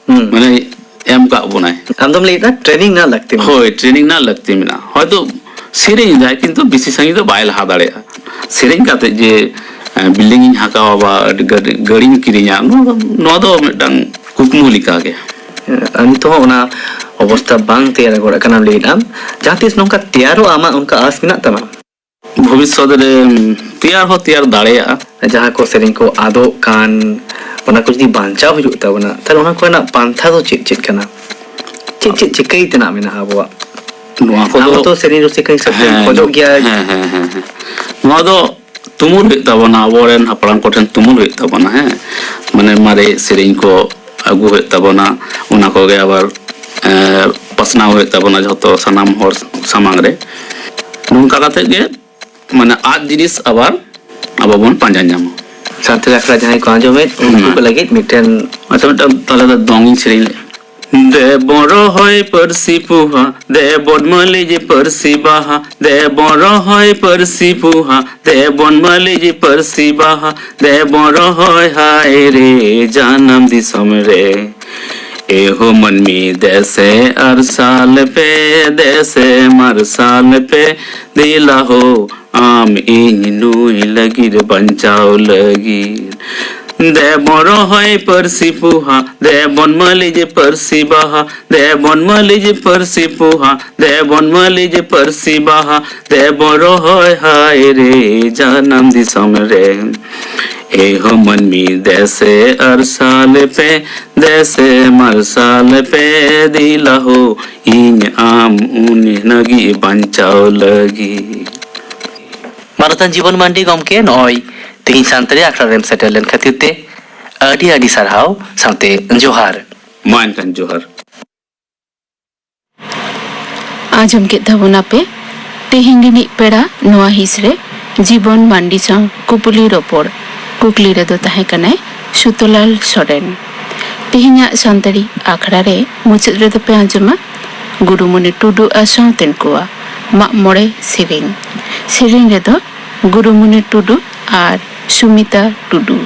ᱦᱩᱸ᱾ ᱢᱟᱱᱮ, ᱮᱢ ᱠᱟᱜ ᱵᱚᱱᱟᱭ᱾ ᱟᱢ ᱫᱚᱢ ᱞᱟᱹᱭᱮᱫᱟ ᱴᱨᱮᱱᱤᱝ ᱨᱮᱱᱟᱜ ᱞᱟᱹᱠᱛᱤ ᱢᱮᱱᱟᱜᱼᱟ᱾ ᱦᱳᱭ, ᱴᱨᱮᱱᱤᱝ ᱨᱮᱱᱟᱜ ᱞᱟᱹᱠᱛᱤ ᱢᱮᱱᱟᱜᱼᱟ᱾ ᱦᱚᱭᱛᱳ ᱥᱮᱨᱮᱧ ᱮᱫᱟᱭ, ᱠᱤᱱᱛᱩ ᱵᱮᱥᱤ ᱥᱟᱺᱜᱤᱧ ᱫᱚ ᱵᱟᱭ ᱞᱟᱦᱟ ᱫᱟᱲᱮᱭᱟᱜᱼᱟ᱾ ᱥᱮᱨᱮᱧ ᱠᱟᱛᱮ ᱡᱮ, ᱮᱸ, ᱵᱤᱞᱰᱤᱝ ᱤᱧ ᱦᱟᱠᱟᱣᱟ ᱵᱟ ᱟᱹᱰᱤ ᱜᱟᱹᱰᱤ, ᱜᱟᱹᱲᱤᱧ ᱠᱤᱨᱤᱧᱟ, ᱱᱚᱣᱟ ᱫᱚ, ᱱᱚᱣᱟ ᱫᱚ ᱢᱤᱫᱴᱟᱝ ᱠᱩᱠᱢᱩ ᱞᱮᱠᱟᱜᱮ᱾ ᱟᱨ ᱱᱤᱛᱚᱜ ᱦᱚᱸ ᱚᱱᱟ ᱚᱵᱚᱥᱛᱟ ᱵᱟᱝ ᱛᱮᱭᱟᱨ ᱜᱚᱫ ᱟᱠᱟᱱᱟ ᱞᱟᱹᱭᱮᱫ ᱟᱢ, ᱡᱟᱦᱟᱸ ᱛᱤᱥ ᱱᱚᱝᱠᱟ ᱛᱮᱭᱟᱨᱚᱜᱼᱟ, ᱟᱢᱟᱜ ᱚᱱᱠᱟ ᱟᱥ ᱢᱮᱱᱟᱜ ᱛᱟᱢᱟ? ᱵᱷᱚᱵᱤᱥᱥᱚᱛ ᱨᱮ, ᱩᱸ, ᱛᱮᱭᱟᱨ ᱦᱚᱸ ᱛᱮᱭᱟᱨ ᱫᱟᱲᱮᱭᱟᱜᱼᱟ᱾ ᱡᱟᱦᱟᱸ ᱠᱚ ᱥᱮᱨᱮᱧ ᱠᱚ ᱟᱫᱚᱜ ᱠᱟᱱ, ᱚᱱᱟ ᱠᱚ ᱡᱩᱫᱤ ᱵᱟᱧᱪᱟᱣ ᱦᱩᱭᱩᱜ ᱛᱟᱵᱚᱱᱟ, ᱛᱟᱦᱞᱮ ᱚᱱᱟ ᱠᱚᱨᱮᱱᱟᱜ ᱯᱟᱱᱛᱷᱟ ᱫᱚ ᱪᱮᱫ ᱪᱮᱫ ᱠᱟᱱᱟ? ᱪᱮᱫ ᱪᱮᱫ ᱪᱤᱠᱟᱹᱭ ᱛᱮᱱᱟᱜ ᱢᱮᱱᱟᱜᱼᱟ ᱟᱵᱚᱣᱟᱜ? ᱱᱚᱣᱟ ᱠᱚᱫᱚ ᱟᱢ ᱦᱚᱸᱛᱚ ᱥᱮᱨᱮᱧ ᱨᱩᱥᱤᱠᱟ ᱦᱤᱥᱟᱹᱵ ᱛᱮᱢ ᱦᱮᱸ, ᱠᱷᱚᱡᱚᱜ ᱜᱮᱭᱟ᱾ ᱦᱮᱸ, ᱦᱮᱸ, ᱦᱮᱸ, ᱦᱮᱸ᱾ ᱱᱚᱣᱟ ᱫᱚ ᱛᱩᱢᱩᱞ ᱦᱩᱭᱩᱜ ᱛᱟᱵᱚᱱᱟ, ᱟᱵᱚᱨᱮᱱ ᱦᱟᱯᱲᱟᱢ ᱠᱚᱴᱷᱮᱱ ᱛᱩᱢᱩᱞ ᱦᱩᱭᱩᱜ ᱛᱟᱵᱚᱱᱟ, ᱦᱮᱸ᱾ ᱢᱟᱱᱮ, ᱢᱟᱨᱮ ᱥᱮᱨᱮᱧ ᱠᱚ ᱟᱹᱜᱩ ᱦᱩᱭᱩᱜ ᱛᱟᱵᱚᱱᱟ, ᱚᱱᱟ ᱠᱚᱜᱮ ᱟᱵᱟᱨ, ᱮᱸ, ᱯᱟᱥᱱᱟᱣ ᱦᱩᱭᱩᱜ ᱛᱟᱵᱚᱱᱟ ᱡᱷᱚᱛᱚ ᱥᱟᱱᱟᱢ ᱦᱚᱲ ᱥᱟᱢᱟᱝ ᱨᱮ᱾ ᱱᱚᱝᱠᱟ ᱠᱟᱛᱮ ᱜᱮ, ᱢᱟᱱᱮ, ᱟᱫ ᱡᱤᱱᱤᱥ ᱟᱵᱟᱨ ᱟᱵᱚ ᱵᱚᱱ ᱯᱟᱸᱡᱟ ᱧᱟᱢᱟ᱾ ᱥᱟᱱᱛᱟᱲᱤ ᱟᱠᱷᱲᱟ ᱡᱟᱦᱟᱸᱭ ᱠᱚ ᱟᱸᱡᱚᱢᱮᱫ, ᱩᱱᱠᱩ ᱦᱮᱸ᱾ ᱠᱚ ᱞᱟᱹᱜᱤᱫ ᱢᱤᱫᱴᱮᱱ ᱟᱪᱪᱷᱟ, ᱢᱤᱫᱴᱟᱝ ᱛᱟᱦᱞᱮ ᱫᱚ ᱫᱚᱝ ᱤᱧ ᱥᱮᱨᱮᱧ ᱞᱮᱜᱮ᱾ ᱫᱮᱵᱚᱱ ᱨᱚᱦᱚᱭ ᱯᱟᱹᱨᱥᱤ ᱯᱚᱦᱟ, ᱫᱮᱵᱚᱱ ᱢᱟᱹᱞᱤ ᱡᱮ ᱯᱟᱹᱨᱥᱤ ᱵᱟᱦᱟ, ᱫᱮᱵᱚᱱ ᱨᱚᱦᱚᱭ ᱯᱟᱹᱨᱥᱤ ᱯᱚᱦᱟ, ᱫᱮᱵᱚᱱ ᱢᱟᱹᱞᱤ ᱡᱮ ᱯᱟᱹᱨᱥᱤ ᱵᱟᱦᱟ, ᱫᱮᱵᱚᱱ ᱨᱚᱦᱚᱭ ᱦᱟᱭ ᱨᱮ ᱡᱟᱱᱟᱢ ᱫᱤᱥᱚᱢ ᱨᱮ᱾ ᱮᱦᱳ ᱢᱟᱹᱱᱢᱤ ᱫᱮᱥᱮ ᱟᱨᱥᱟᱞ ᱯᱮ, ᱫᱮᱥᱮ ᱢᱟᱨᱥᱟᱞ ᱯᱮ, ᱫᱮᱞᱟ ᱦᱳ ᱟᱢ ᱤᱧ ᱱᱩᱭ ᱞᱟᱹᱜᱤᱫ ᱵᱟᱧᱪᱟᱣ ᱞᱟᱹᱜᱤᱫ᱾ ᱫᱮᱵᱚᱱ ᱨᱚᱦᱚᱭ ᱯᱟᱹᱨᱥᱤ ᱯᱚᱦᱟ, ᱫᱮᱵᱚᱱ ᱢᱟᱹᱞᱤ ᱡᱮ ᱯᱟᱹᱨᱥᱤ ᱵᱟᱦᱟ, ᱫᱮᱵᱚᱱ ᱢᱟᱹᱞᱤ ᱡᱮ ᱯᱟᱹᱨᱥᱤ ᱯᱚᱦᱟ, ᱫᱮᱵᱚᱱ ᱢᱟᱹᱞᱤ ᱡᱮ ᱯᱟᱹᱨᱥᱤ ᱵᱟᱦᱟ, ᱫᱮᱵᱚᱱ ᱨᱚᱦᱚᱭ ᱦᱟᱭ ᱨᱮ ᱡᱟᱱᱟᱢ ᱫᱤᱥᱚᱢ ᱨᱮ᱾ ᱮᱦᱳ ᱢᱟᱹᱱᱢᱤ ᱫᱮᱥᱮ ᱟᱨᱥᱟᱞ ᱯᱮ, ᱫᱮᱥᱮ ᱢᱟᱨᱥᱟᱞ ᱯᱮ, ᱫᱮᱞᱟ ᱦᱳ ᱤᱧ ᱟᱢ ᱩᱱᱤ ᱞᱟᱹᱜᱤᱫ ᱵᱟᱧᱪᱟᱣ ᱞᱟᱹᱜᱤᱫ᱾ ᱢᱟᱱᱚᱛᱟᱱ ᱡᱤᱵᱚᱱ ᱢᱟᱱᱰᱤ ᱜᱚᱢᱠᱮ, ᱱᱚᱜᱼᱚᱭ ᱛᱮᱦᱮᱧ ᱥᱟᱱᱛᱟᱲᱤ ᱟᱠᱷᱲᱟ ᱨᱮᱢ ᱥᱮᱴᱮᱨ ᱞᱮᱱ ᱠᱷᱟᱹᱛᱤᱨ ᱛᱮ ᱟᱹᱰᱤ ᱟᱹᱰᱤ ᱥᱟᱨᱦᱟᱣ ᱥᱟᱶᱛᱮ ᱡᱚᱦᱟᱨ᱾ ᱢᱟ ᱮᱱᱠᱷᱟᱱ ᱡᱚᱦᱟᱨ᱾ ᱟᱸᱡᱚᱢ ᱠᱮᱫ ᱛᱟᱵᱚᱱᱟᱯᱮ ᱛᱮᱦᱮᱧ ᱨᱤᱱᱤᱡ ᱯᱮᱲᱟ ᱱᱚᱣᱟ ᱦᱤᱸᱥ ᱨᱮ ᱡᱤᱵᱚᱱ ᱢᱟᱱᱰᱤ ᱥᱟᱶ ᱠᱩᱯᱩᱞᱤ ᱨᱚᱯᱚᱲ᱾ ᱠᱩᱠᱞᱤ ᱨᱮᱫᱚ ᱛᱟᱦᱮᱸ ᱠᱟᱱᱟᱭ ᱥᱩᱛᱚᱞᱟᱞ ᱥᱚᱨᱮᱱ᱾ ᱛᱮᱦᱮᱧᱟᱜ ᱥᱟᱱᱛᱟᱲᱤ ᱟᱠᱷᱲᱟ ᱨᱮ ᱢᱩᱪᱟᱹᱫ ᱨᱮᱫᱚ ᱯᱮ ᱟᱸᱡᱚᱢᱟ ᱜᱩᱨᱩᱢᱩᱱᱤ ᱴᱩᱰᱩ ᱟᱨ ᱥᱟᱶᱛᱮᱱ ᱠᱚᱣᱟᱜ ᱢᱟᱜ ᱢᱚᱬᱮ ᱥᱮᱨᱮᱧ᱾ ᱥᱮᱨᱮᱧ ᱨᱮᱫᱚ ᱜᱩᱨᱩᱢᱩᱱᱤ ᱴᱩᱰᱩ ᱟᱨ ᱥᱩᱢᱤᱛᱟ ᱴᱩᱰᱩ᱾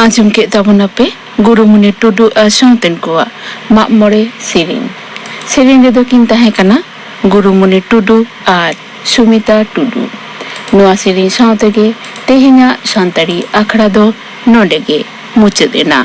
ᱟᱸᱡᱚᱢ ᱠᱮᱫ ᱛᱟᱵᱚᱱᱟᱯᱮ ᱜᱩᱨᱩᱢᱩᱱᱤ ᱴᱩᱰᱩ ᱟᱨ ᱥᱟᱶᱛᱮᱱ ᱠᱚᱣᱟᱜ ᱢᱟᱜ ᱢᱚᱬᱮ ᱥᱮᱨᱮᱧ᱾ ᱥᱮᱨᱮᱧ ᱨᱮᱫᱚ ᱠᱤᱱ ᱛᱟᱦᱮᱸ ᱠᱟᱱᱟ ᱜᱩᱨᱩᱢᱩᱱᱤ ᱴᱩᱰᱩ ᱟᱨ ᱥᱩᱢᱤᱛᱟ ᱴᱩᱰᱩ᱾ ᱱᱚᱣᱟ ᱥᱮᱨᱮᱧ ᱥᱟᱶ ᱛᱮᱜᱮ ᱛᱮᱦᱮᱧᱟᱜ ᱥᱟᱱᱛᱟᱲᱤ ᱟᱠᱷᱲᱟ ᱫᱚ ᱱᱚᱰᱮ ᱜᱮ ᱢᱩᱪᱟᱹᱫ ᱮᱱᱟ᱾